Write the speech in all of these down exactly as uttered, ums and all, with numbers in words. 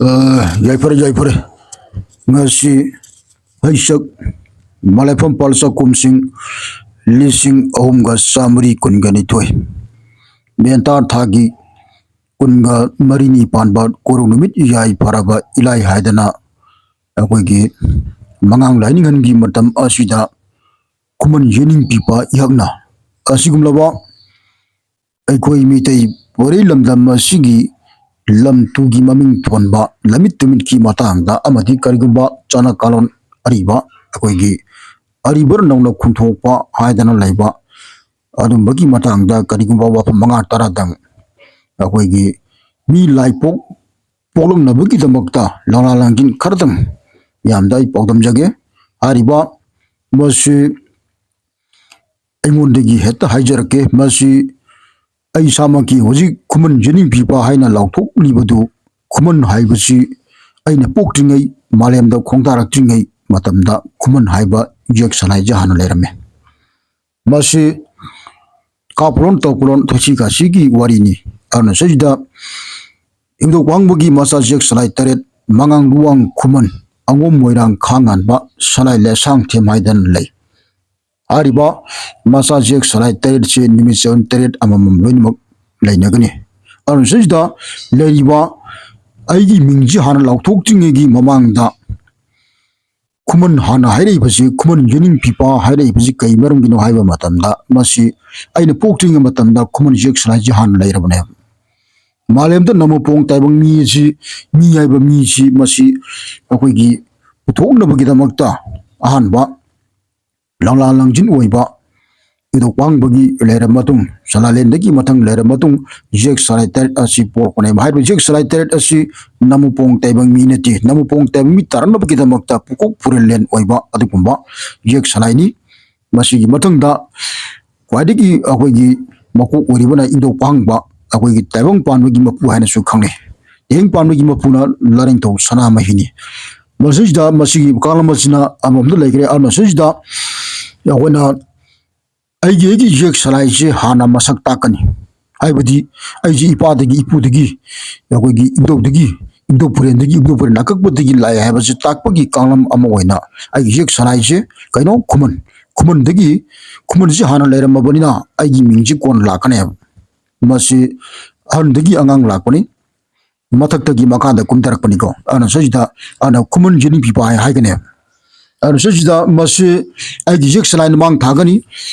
ꯑ, ꯌꯥꯏꯐꯔꯦ, ꯌꯥꯏꯐꯔꯦ꯫ ꯉꯁꯤ ꯍꯩꯁꯛ ꯃꯂꯥꯏꯐꯝ ꯄꯥꯜ ꯆꯥꯛꯈꯨꯝꯁꯤꯡ ꯂꯤꯁꯤꯡ ꯑꯍꯨꯝꯒ ꯆꯥꯃꯔꯤ ꯀꯨꯟꯒ ꯅꯤꯊꯣꯏ, ꯃꯦꯟꯇꯥ ꯊꯥꯒꯤ ꯀꯨꯟꯒ ꯃꯔꯤꯅꯤ ꯄꯥꯟꯕ ꯀꯣꯔꯧ ꯅꯨꯃꯤꯠ ꯌꯥꯏꯐꯔꯕ ꯏꯂꯥꯏ ꯍꯥꯏꯗꯅ ꯑꯩꯈꯣꯏꯒꯤ ꯃꯉꯥꯡ ꯂꯥꯏꯅꯤꯡꯍꯟꯒꯤ ꯃꯇꯝ ꯑꯁꯤꯗ ꯈꯨꯃꯟ ꯌꯦꯅꯤꯡ ꯄꯤꯕ ꯏꯍꯛꯅ ꯑꯁꯤꯒꯨꯝꯂꯕ ꯑꯩꯈꯣꯏ ꯃꯤꯇꯩ ꯄꯣꯏꯔꯩ ꯂꯝꯗꯝ ꯑꯁꯤꯒꯤ ꯂꯝ ꯇꯨꯒꯤ ꯃꯃꯤꯡ ꯊꯣꯟꯕ ꯂꯝꯃꯤꯠ ꯇꯨꯃꯤꯠꯀꯤ ꯃꯇꯥꯡꯗ ꯑꯃꯗꯤ ꯀꯔꯤꯒꯨꯝꯕ ꯆꯠꯅ ꯀꯥꯂꯣꯟ ꯑꯔꯤꯕ, ꯑꯩꯈꯣꯏꯒꯤ ꯑꯔꯤꯕ ꯅꯧꯅ ꯈꯨꯟꯊꯣꯛꯄ ꯍꯥꯏꯗꯅ ꯂꯩꯕ ꯑꯗꯨꯝꯕꯒꯤ ꯃꯇꯥꯡꯗ ꯀꯔꯤꯒꯨꯝꯕ ꯋꯥꯐꯝ ꯃꯉꯥ ꯇꯔꯥꯗꯪ ꯑꯩꯈꯣꯏꯒꯤ ꯃꯤ ꯂꯥꯏꯄꯣꯛ ꯄꯣꯛꯂꯛꯅꯕꯒꯤꯗꯃꯛꯇ ꯂꯥꯂꯥ ꯂꯥꯡꯖꯤꯟ ꯈꯔꯗꯪ ꯃꯌꯥꯝꯗ ꯑꯩ ꯄꯥꯎꯗꯝꯖꯒꯦ꯫ ꯍꯥꯏꯔꯤꯕ ꯃꯁꯤ ꯑꯩꯉꯣꯟꯗꯒꯤ ꯍꯦꯛꯇ ꯍꯥꯏꯖꯔꯛꯀꯦ꯫ ꯃꯁꯤ ꯑꯩ ꯏꯁꯥꯃꯛꯀꯤ ꯍꯧꯖꯤꯛ ꯈꯨꯃꯟ ꯌꯦꯅꯤꯡ ꯄꯤꯕ ꯍꯥꯏꯅ ꯂꯥꯎꯊꯣꯛꯂꯤꯕꯗꯨ, ꯈꯨꯃꯟ ꯍꯥꯏꯕꯁꯤ ꯑꯩꯅ ꯄꯣꯛꯇ꯭ꯔꯤꯉꯩ, ꯃꯥꯂꯦꯝꯗ ꯈꯣꯡꯗꯥꯔꯛꯇ꯭ꯔꯤꯉꯩ ꯃꯇꯝꯗ ꯈꯨꯃꯟ ꯍꯥꯏꯕ ꯌꯦꯛ ꯁꯂꯥꯏꯁꯦ ꯍꯥꯟꯅ ꯂꯩꯔꯝꯃꯦ꯫ ꯃꯁꯤ ꯀꯥꯞꯄꯂꯣꯟ ꯇꯧꯄꯂꯣꯟ ꯊꯛꯁꯤ ꯈꯥꯁꯤꯒꯤ ꯋꯥꯔꯤꯅꯤ꯫ ꯑꯗꯨꯅ ꯁꯤꯗ ꯏꯕꯨꯙꯧ ꯋꯥꯡꯕꯒꯤ ꯃꯆꯥ ꯌꯦꯛ ꯁꯂꯥꯏ ꯇꯔꯦꯠ, ꯃꯉꯥꯡ ꯂꯨꯋꯥꯡ ꯈꯨꯃꯟ, ꯑꯉꯣꯝ ꯃꯣꯏꯔꯥꯡ ꯈꯥꯉꯥꯟꯕ, ꯁꯂꯥꯏ ꯂꯦꯁꯥꯡ ꯊꯦꯝ ꯍꯥꯏꯗꯅ ꯂꯩ꯫ ꯍꯥꯏꯔꯤꯕ ꯃꯆꯥ ꯌꯦꯛ ꯁꯂꯥꯏ ꯇꯔꯦꯠꯁꯦ ꯅꯨꯃꯤꯠ ꯆꯌꯣꯜ ꯇꯔꯦꯠ ꯑꯃꯃꯝ ꯂꯣꯏꯅꯃꯛ ꯂꯩꯅꯒꯅꯤ꯫ ꯑꯗꯨꯅ ꯁꯤꯗ ꯂꯩꯔꯤꯕ ꯑꯩꯒꯤ ꯃꯤꯡꯁꯤ ꯍꯥꯟꯅ ꯂꯥꯎꯊꯣꯛꯇ꯭ꯔꯤꯉꯩꯒꯤ ꯃꯃꯥꯡꯗ ꯈꯨꯃꯟ ꯍꯥꯟꯅ ꯍꯥꯏꯔꯛꯏꯕꯁꯤ, ꯈꯨꯃꯟ ꯌꯦꯅꯤꯡ ꯄꯤꯄꯥ ꯍꯥꯏꯔꯛꯏꯕꯁꯤ ꯀꯩ ꯃꯔꯝꯒꯤꯅꯣ ꯍꯥꯏꯕ ꯃꯇꯝꯗ, ꯃꯁꯤ ꯑꯩꯅ ꯄꯣꯛꯇ꯭ꯔꯤꯉꯩ ꯃꯇꯝꯗ ꯈꯨꯃꯟ ꯌꯦꯛ ꯁꯂꯥꯏꯁꯤ ꯍꯥꯟꯅ ꯂꯩꯔꯕꯅꯦꯕ꯫ ꯃꯥꯂꯦꯝꯗ ꯅꯝꯃꯄꯣꯡ ꯇꯥꯏꯕꯪ ꯃꯤ ꯑꯁꯤ, ꯃꯤ ꯍꯥꯏꯕ ꯃꯤꯁꯤ, ꯃꯁꯤ ꯑꯩꯈꯣꯏꯒꯤ ꯄꯨꯊꯣꯛꯅꯕꯒꯤꯗꯃꯛꯇ ꯑꯍꯥꯟꯕ ꯂꯪꯂꯥ ꯂꯪꯖꯤꯟ ꯑꯣꯏꯕ ꯏꯕꯨꯙꯧ ꯋꯥꯡꯕꯒꯤ ꯂꯩꯔ ꯃꯇꯨꯡ, ꯁꯂꯥꯂꯦꯟꯗꯒꯤ ꯃꯊꯪ ꯂꯩꯔ ꯃꯇꯨꯡ, ꯌꯦꯛ ꯁꯂꯥꯏ ꯇꯔꯦꯠ ꯑꯁꯤ ꯄꯣꯛꯄꯅꯦꯕ꯫ ꯍꯥꯏꯔꯤꯕ ꯌꯦꯛ ꯁꯂꯥꯏ ꯇꯔꯦꯠ ꯑꯁꯤ ꯅꯝꯃꯄꯣꯡ ꯇꯥꯏꯕꯪ ꯃꯤ ꯅꯠꯇꯦ꯫ ꯅꯝꯃꯄꯣꯡ ꯇꯥꯏꯕꯪ ꯃꯤ ꯇꯥꯔꯛꯅꯕꯒꯤꯗꯃꯛꯇ ꯄꯨꯀꯣꯛ ꯄꯨꯔꯦꯜꯂꯦꯟ ꯑꯣꯏꯕ ꯑꯗꯨꯒꯨꯝꯕ ꯌꯦꯛ ꯁꯂꯥꯏꯅꯤ꯫ ꯃꯁꯤꯒꯤ ꯃꯊꯪꯗ ꯈ꯭ꯋꯥꯏꯗꯒꯤ ꯑꯩꯈꯣꯏꯒꯤ ꯃꯀꯣꯛ ꯑꯣꯏꯔꯤꯕꯅ ꯏꯕꯨꯙꯧ ꯋꯥꯡꯕ, ꯑꯩꯈꯣꯏꯒꯤ ꯇꯥꯏꯕꯪ ꯄꯥꯟꯕꯒꯤ ꯃꯄꯨ ꯍꯥꯏꯅꯁꯨ ꯈꯪꯅꯩ꯫ ꯇꯦꯡ ꯄꯥꯟꯕꯒꯤ ꯃꯄꯨꯅ ꯂꯥꯔꯦꯡꯊꯧ ꯁꯅꯥꯃꯍꯤꯅꯤ꯫ ꯃꯁꯤꯁꯤꯗ ꯃꯁꯤꯒꯤ ꯀꯥꯂꯝ ꯑꯁꯤꯅ ꯑꯃꯔꯣꯝꯗ ꯂꯩꯈ꯭ꯔꯦ꯫ ꯑꯗꯨꯅ ꯁꯤꯁꯤꯗ ꯑꯩꯈꯣꯏꯅ ꯑꯩꯒꯤ, ꯑꯩꯒꯤ ꯌꯦꯛ ꯁꯂꯥꯏꯁꯦ ꯍꯥꯟꯅ ꯃꯁꯛ ꯇꯥꯛꯀꯅꯤ꯫ ꯍꯥꯏꯕꯗꯤ ꯑꯩꯁꯦ ꯏꯄꯥꯗꯒꯤ, ꯏꯄꯨꯗꯒꯤ, ꯑꯩꯈꯣꯏꯒꯤ ꯏꯕꯨꯙꯧꯗꯒꯤ, ꯏꯕꯨꯙꯧ ꯄꯨꯔꯦꯟꯗꯒꯤ, ꯏꯕꯨꯙꯧ ꯄꯨꯔꯦꯟ ꯅꯥꯀꯛꯄꯗꯒꯤ ꯂꯥꯛꯑꯦ ꯍꯥꯏꯕꯁꯤ ꯇꯥꯛꯄꯒꯤ ꯀꯥꯡꯂꯝ ꯑꯃ ꯑꯣꯏꯅ ꯑꯩꯒꯤ ꯌꯦꯛ ꯁꯂꯥꯏꯁꯦ ꯀꯩꯅꯣ? ꯈꯨꯃꯟ꯫ ꯈꯨꯃꯟꯗꯒꯤ, ꯈꯨꯃꯟꯁꯤ ꯍꯥꯟꯅ ꯂꯩꯔꯝꯃꯕꯅꯤꯅ ꯑꯩꯒꯤ ꯃꯤꯡꯁꯤ ꯀꯣꯟꯅ ꯂꯥꯛꯀꯅꯦꯕ꯫ ꯃꯁꯤ ꯑꯍꯟꯗꯒꯤ ꯑꯉꯥꯡ ꯂꯥꯛꯄꯅꯤ, ꯃꯊꯛꯇꯒꯤ ꯃꯈꯥꯗ ꯀꯨꯝꯊꯔꯛꯄꯅꯤꯀꯣ꯫ ꯑꯗꯨꯅ ꯁꯤꯗ ꯑꯗꯨꯅ ꯈꯨꯃꯟ ꯌꯦꯅꯤꯡꯄꯤꯄ ꯍꯥꯏ ꯍꯥꯏꯒꯅꯦꯕ꯫ ꯑꯗꯨꯅ ꯁꯤꯗ ꯃꯁꯤ ꯑꯩꯒꯤ ꯌꯦꯛ ꯁꯂꯥꯏꯅ ꯃꯥꯡ ꯊꯥꯒꯅꯤ꯫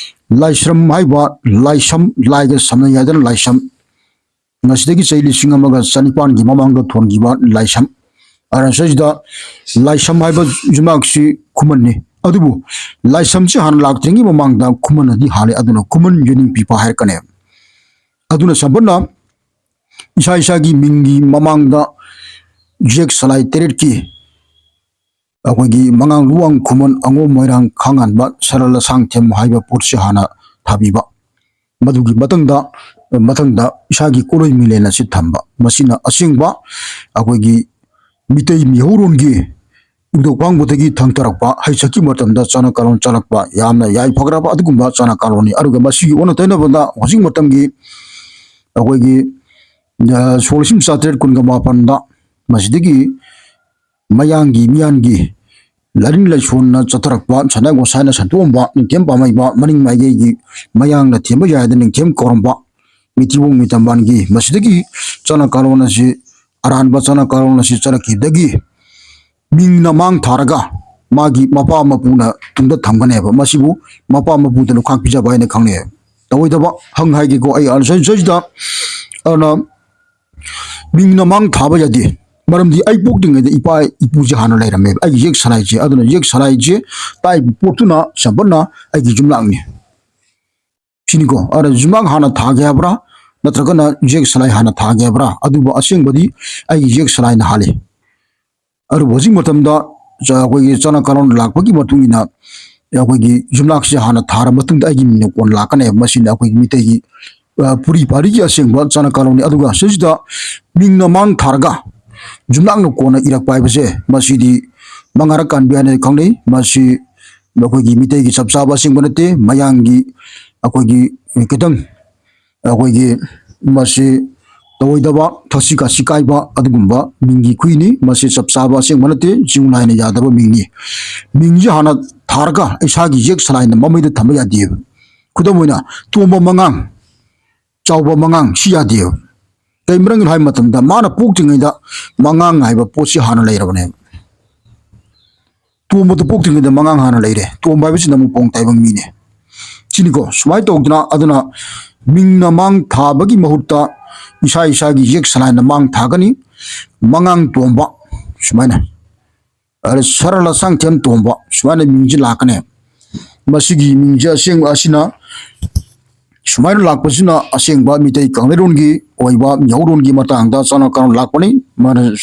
ꯂꯥꯏꯁ꯭ꯔꯝ ꯍꯥꯏꯕ, ꯂꯥꯏꯁꯝ, ꯂꯥꯏꯒ ꯁꯝꯅꯩ ꯍꯥꯏꯗꯅ ꯂꯥꯏꯁꯝ꯫ ꯉꯁꯤꯗꯒꯤ ꯆꯍꯤ ꯂꯤꯁꯤꯡ ꯑꯃꯒ ꯆꯅꯤꯄꯥꯟꯒꯤ ꯃꯃꯥꯡꯗ ꯊꯣꯟꯈꯤꯕ ꯂꯥꯏꯁꯝ꯫ ꯑꯗꯨꯅ ꯁꯤꯗ ꯂꯥꯏꯁꯝ ꯍꯥꯏꯕ ꯌꯨꯝꯅꯥꯛꯁꯤ ꯈꯨꯃꯟꯅꯤ꯫ ꯑꯗꯨꯕꯨ ꯂꯥꯏꯁꯝꯁꯤ ꯍꯥꯟꯅ ꯂꯥꯛꯇ꯭ꯔꯤꯉꯩ ꯃꯃꯥꯡꯗ ꯈꯨꯃꯟꯅꯗꯤ ꯍꯥꯜꯂꯤ꯫ ꯑꯗꯨꯅ ꯈꯨꯃꯟ ꯌꯦꯅꯤꯡꯄꯤꯄ ꯍꯥꯏꯔꯛꯀꯅꯦꯕ꯫ ꯑꯗꯨꯅ ꯁꯝꯄꯠꯅ ꯏꯁꯥ ꯏꯁꯥꯒꯤ ꯃꯤꯡꯒꯤ ꯃꯃꯥꯡꯗ ꯌꯦꯛ ꯁꯂꯥꯏ ꯇꯔꯦꯠꯀꯤ ꯑꯩꯈꯣꯏꯒꯤ ꯃꯉꯥꯡ ꯂꯨꯋꯥꯡ ꯈꯨꯃꯟ ꯑꯉꯣꯝ ꯃꯣꯏꯔꯥꯡ ꯈꯥꯉꯥꯟꯕ ꯁꯔꯜ ꯑꯁꯥꯡꯊꯦꯝ ꯍꯥꯏꯕ ꯄꯣꯠꯁꯤ ꯍꯥꯟꯅ ꯊꯥꯕꯤꯕ꯫ ꯃꯗꯨꯒꯤ ꯃꯇꯨꯡꯗ, ꯃꯊꯪꯗ ꯏꯁꯥꯒꯤ ꯀꯣꯂꯣꯏ ꯃꯤꯂꯦꯟ ꯑꯁꯤ ꯊꯝꯕ꯫ ꯃꯁꯤꯅ ꯑꯁꯦꯡꯕ ꯑꯩꯈꯣꯏꯒꯤ ꯃꯤꯇꯩ ꯃꯤꯍꯧꯔꯣꯟꯒꯤ ꯏꯕꯨꯙꯧ ꯄꯥꯡꯕꯗꯒꯤ ꯊꯪꯊꯔꯛꯄ ꯍꯩ ꯆꯠꯈꯤꯕ ꯃꯇꯝꯗ ꯆꯠꯅ ꯀꯥꯡꯂꯣꯟ ꯆꯠꯂꯛꯄ ꯌꯥꯝꯅ ꯌꯥꯏꯐꯈ꯭ꯔꯕ ꯑꯗꯨꯒꯨꯝꯕ ꯆꯠꯅ ꯀꯥꯡꯂꯣꯟꯅꯤ꯫ ꯑꯗꯨꯒ ꯃꯁꯤꯒꯤ ꯑꯣꯟꯅ ꯇꯩꯅꯕꯗ ꯍꯧꯖꯤꯛ ꯃꯇꯝꯒꯤ ꯑꯩꯈꯣꯏꯒꯤ, ꯑ, ꯁꯣꯛ ꯂꯤꯁꯤꯡ ꯆꯥꯇ꯭ꯔꯦꯠ ꯀꯨꯟꯒ ꯃꯥꯄꯟꯗ ꯃꯁꯤꯗꯒꯤ ꯃꯌꯥꯡꯒꯤ ꯃꯤꯌꯥꯟꯒꯤ ꯂꯥꯏꯅꯤꯡ ꯂꯥꯏꯁꯣꯟꯅ ꯆꯠꯊꯔꯛꯄ ꯁꯅꯥ ꯒꯣꯁꯥꯏꯅ ꯁꯟꯇꯣꯛꯑꯝꯕ ꯅꯤꯡꯊꯦꯝ ꯄꯥꯝꯃꯩꯕ ꯃꯅꯤꯡ ꯃꯥꯏꯀꯩꯒꯤ ꯃꯌꯥꯡꯅ ꯊꯦꯝꯕ ꯌꯥꯏꯗ ꯅꯤꯡꯊꯦꯝ ꯀꯧꯔꯝꯕ ꯃꯤꯇꯤꯕꯣꯡ ꯃꯤꯇꯝꯕꯥꯟꯒꯤ ꯃꯁꯤꯗꯒꯤ ꯆꯠꯅ ꯀꯥꯡꯂꯣꯟ ꯑꯁꯤ ꯑꯔꯥꯟꯕ ꯆꯠꯅ ꯀꯥꯡꯂꯣꯟ ꯑꯁꯤ ꯆꯠꯂꯛꯈꯤꯕꯗꯒꯤ ꯃꯤꯡꯅ ꯃꯥꯡ ꯊꯥꯔꯒ ꯃꯥꯒꯤ ꯃꯄꯥ ꯃꯄꯨꯅ ꯇꯨꯡꯗ ꯊꯝꯒꯅꯦꯕ꯫ ꯃꯁꯤꯕꯨ ꯃꯄꯥ ꯃꯄꯨꯗ ꯂꯨꯈꯥꯛ ꯄꯤꯖꯕ ꯍꯥꯏꯅ ꯈꯪꯅꯩ꯫ ꯇꯧꯑꯣꯏꯗꯕ ꯍꯪ ꯍꯥꯏꯒꯦꯀꯣ ꯑꯩ ꯑꯟꯁꯔꯁꯤꯗ꯫ ꯑꯗꯨꯅ ꯃꯤꯡꯅ ꯃꯥꯡ ꯊꯥꯕ ꯌꯥꯗꯦ꯫ ꯃꯔꯝꯗꯤ ꯑꯩ ꯄꯣꯛꯇ꯭ꯔꯤꯉꯩꯗ ꯏꯄꯥ ꯏꯄꯨꯁꯦ ꯍꯥꯟꯅ ꯂꯩꯔꯝꯃꯦꯕ, ꯑꯩꯒꯤ ꯌꯦꯛ ꯁꯂꯥꯏꯁꯦ꯫ ꯑꯗꯨꯅ ꯌꯦꯛ ꯁꯂꯥꯏꯁꯦ ꯇꯥꯛꯏꯕ ꯄꯣꯠꯇꯨꯅ ꯁꯝꯄꯠꯅ ꯑꯩꯒꯤ ꯌꯨꯝꯅꯥꯛꯅꯤ꯫ ꯁꯤꯅꯤꯀꯣ꯫ ꯑꯗꯨꯅ ꯌꯨꯝꯅꯥꯛ ꯍꯥꯟꯅ ꯊꯥꯒꯦ ꯍꯥꯏꯕ꯭ꯔꯥ, ꯅꯠꯇ꯭ꯔꯒꯅ ꯌꯦꯛ ꯁꯂꯥꯏ ꯍꯥꯟꯅ ꯊꯥꯒꯦ ꯍꯥꯏꯕ꯭ꯔꯥ? ꯑꯗꯨꯕꯨ ꯑꯁꯦꯡꯕꯗꯤ ꯑꯩꯒꯤ ꯌꯦꯛ ꯁꯂꯥꯏꯅ ꯍꯥꯜꯂꯤ꯫ ꯑꯗꯨꯕꯨ ꯍꯧꯖꯤꯛ ꯃꯇꯝꯗ ꯆ-, ꯑꯩꯈꯣꯏꯒꯤ ꯆꯠꯅ ꯀꯥꯡꯂꯣꯟ ꯂꯥꯛꯄꯒꯤ ꯃꯇꯨꯡ ꯏꯟꯅ ꯑꯩꯈꯣꯏꯒꯤ ꯌꯨꯝꯅꯥꯛꯁꯦ ꯍꯥꯟꯅ ꯊꯥꯔ ꯃꯇꯨꯡꯗ ꯑꯩꯒꯤ ꯃꯤꯡꯅ ꯀꯣꯟ ꯂꯥꯛꯀꯅꯦꯕ꯫ ꯃꯁꯤꯅ ꯑꯩꯈꯣꯏꯒꯤ ꯃꯤꯇꯩꯒꯤ, ꯑ, ꯄꯨꯔꯤ ꯄꯥꯔꯤꯒꯤ ꯑꯁꯦꯡꯕ ꯆꯠꯅ ꯀꯥꯡꯂꯣꯟꯅꯤ꯫ ꯑꯗꯨꯒ ꯁꯤꯁꯤꯗ ꯃꯤꯡꯅ ꯃꯥꯡ ꯊꯥꯔꯒ ꯌꯨꯝꯅꯥꯛꯅ ꯀꯣꯟꯅ ꯏꯔꯛꯄ ꯍꯥꯏꯕꯁꯦ ꯃꯁꯤꯗꯤ ꯃꯉꯥꯔꯛ ꯀꯥꯟꯕꯤ ꯍꯥꯏꯅ ꯈꯪꯅꯩ꯫ ꯃꯁꯤ ꯑꯩꯈꯣꯏꯒꯤ ꯃꯤꯇꯩꯒꯤ ꯆꯞ ꯆꯥꯕ ꯑꯁꯦꯡꯕ ꯅꯠꯇꯦ꯫ ꯃꯌꯥꯡꯒꯤ ꯑꯩꯈꯣꯏꯒꯤ ꯈꯤꯇꯪ ꯑꯩꯈꯣꯏꯒꯤ ꯃꯁꯤ ꯇꯧꯔꯣꯏꯗꯕ, ꯊꯛꯁꯤ ꯈꯥꯁꯤ ꯀꯥꯏꯕ ꯑꯗꯨꯒꯨꯝꯕ ꯃꯤꯡꯒꯤ ꯈꯨꯏꯅꯤ꯫ ꯃꯁꯤ ꯆꯞ ꯆꯥꯕ ꯑꯁꯦꯡꯕ ꯅꯠꯇꯦ, ꯆꯤꯡ ꯂꯥꯏꯅ ꯌꯥꯗꯕ ꯃꯤꯡꯅꯤ꯫ ꯃꯤꯡꯁꯤ ꯍꯥꯟꯅ ꯊꯥꯔꯒ ꯏꯁꯥꯒꯤ ꯌꯦꯛ ꯁꯂꯥꯏꯅ ꯃꯃꯩꯗ ꯊꯝꯕ ꯌꯥꯗꯦꯕ꯫ ꯈꯨꯗꯝ ꯑꯣꯏꯅ, ꯇꯣꯝꯕ ꯃꯉꯥꯡ, ꯆꯥꯎꯕ ꯃꯉꯥꯡ ꯁꯤ ꯌꯥꯗꯦꯕ꯫ ꯀꯩ ꯃꯔꯝꯒꯤꯅꯣ ꯍꯥꯏꯕ ꯃꯇꯝꯗ, ꯃꯥꯅ ꯄꯣꯛꯇ꯭ꯔꯤꯉꯩꯗ ꯃꯉꯥꯡ ꯍꯥꯏꯕ ꯄꯣꯠꯁꯤ ꯍꯥꯟꯅ ꯂꯩꯔꯕꯅꯦꯕ꯫ ꯇꯣꯝꯕꯗꯨ ꯄꯣꯛꯇ꯭ꯔꯤꯉꯩꯗ ꯃꯉꯥꯡ ꯍꯥꯟꯅ ꯂꯩꯔꯦ꯫ ꯇꯣꯝꯕ ꯍꯥꯏꯕꯁꯤꯅ ꯑꯃꯨꯛ ꯄꯣꯡ ꯇꯥꯏꯕꯪ ꯃꯤꯅꯦ꯫ ꯁꯤꯅꯤꯀꯣ, ꯁꯨꯃꯥꯏꯅ ꯇꯧꯗꯅ, ꯑꯗꯨꯅ ꯃꯤꯡꯅ ꯃꯥꯡ ꯊꯥꯕꯒꯤ ꯃꯍꯨꯠꯇ ꯏꯁꯥ ꯏꯁꯥꯒꯤ ꯌꯦꯛ ꯁꯂꯥꯏꯅ ꯃꯥꯡ ꯊꯥꯒꯅꯤ꯫ ꯃꯉꯥꯡ ꯇꯣꯝꯕ ꯁꯨꯃꯥꯏꯅ, ꯑꯗ ꯁꯔ ꯂꯁꯥꯡꯊꯦꯝ ꯇꯣꯝꯕ ꯁꯨꯃꯥꯏꯅ ꯃꯤꯡꯁꯤ ꯂꯥꯛꯀꯅꯤ꯫ ꯃꯁꯤꯒꯤ ꯃꯤꯡꯁꯦ ꯑꯁꯦꯡꯕ ꯑꯁꯤꯅ ꯁꯨꯃꯥꯏꯅ ꯂꯥꯛꯄꯁꯤꯅ ꯑꯁꯦꯡꯕ ꯃꯤꯇꯩ ꯀꯪꯂꯩꯔꯣꯟꯒꯤ ꯑꯣꯏꯕ ꯃꯤꯍꯧꯔꯣꯟꯒꯤ ꯃꯇꯥꯡꯗ ꯆꯠꯅ ꯀꯥꯡꯂꯣꯟ ꯂꯥꯛꯄꯅꯤ꯫ ꯃꯥꯅ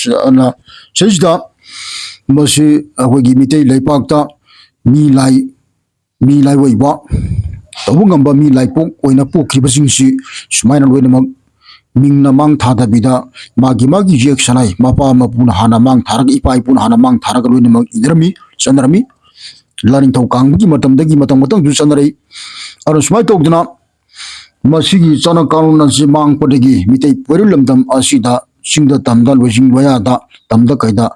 ꯁꯤꯗ ꯃꯁꯤ ꯑꯩꯈꯣꯏꯒꯤ ꯃꯤꯇꯩ ꯂꯩꯄꯥꯛꯇ ꯃꯤ ꯂꯥꯏ, ꯃꯤ ꯂꯥꯏꯑꯣꯏꯕ ꯇꯧꯕ ꯉꯝꯕ ꯃꯤ ꯂꯥꯏꯄꯣꯛ ꯑꯣꯏꯅ ꯄꯣꯛꯈꯤꯕꯁꯤꯡꯁꯤ ꯁꯨꯃꯥꯏꯅ ꯂꯣꯏꯅꯃꯛ ꯃꯤꯡꯅ ꯃꯥꯡ ꯊꯥꯗꯕꯤꯗ ꯃꯥꯒꯤ ꯃꯥꯒꯤ ꯌꯦꯛ ꯁꯂꯥꯏ ꯃꯄꯥ ꯃꯄꯨꯅ ꯍꯥꯟꯅ ꯃꯥꯡ ꯊꯥꯔꯒ, ꯏꯄꯥ ꯏꯄꯨꯅ ꯍꯥꯟꯅ ꯃꯥꯡ ꯊꯥꯔꯒ ꯂꯣꯏꯅꯃꯛ ꯏꯅꯔꯝꯃꯤ, ꯆꯠꯅꯔꯝꯃꯤ꯫ ꯂꯥꯅꯤꯡꯊꯧ ꯀꯥꯡꯕꯒꯤ ꯃꯇꯝꯗꯒꯤ ꯃꯇꯝ ꯃꯇꯝꯁꯨ ꯆꯠꯅꯔꯛꯏ꯫ ꯑꯗꯨꯅ ꯁꯨꯃꯥꯏꯅ ꯇꯧꯗꯅ ꯃꯁꯤꯒꯤ ꯆꯠꯅ ꯀꯥꯡꯂꯣꯟ ꯑꯁꯤ ꯃꯥꯡꯉꯛꯄꯗꯒꯤ ꯃꯤꯇꯩ ꯄꯣꯏꯔꯣꯜ ꯂꯝꯗꯝ ꯑꯁꯤꯗ ꯆꯤꯡꯗ ꯇꯝꯗ ꯂꯣꯏꯁꯤꯡ ꯂꯣꯌꯥꯗ ꯇꯝꯗ ꯀꯩꯗ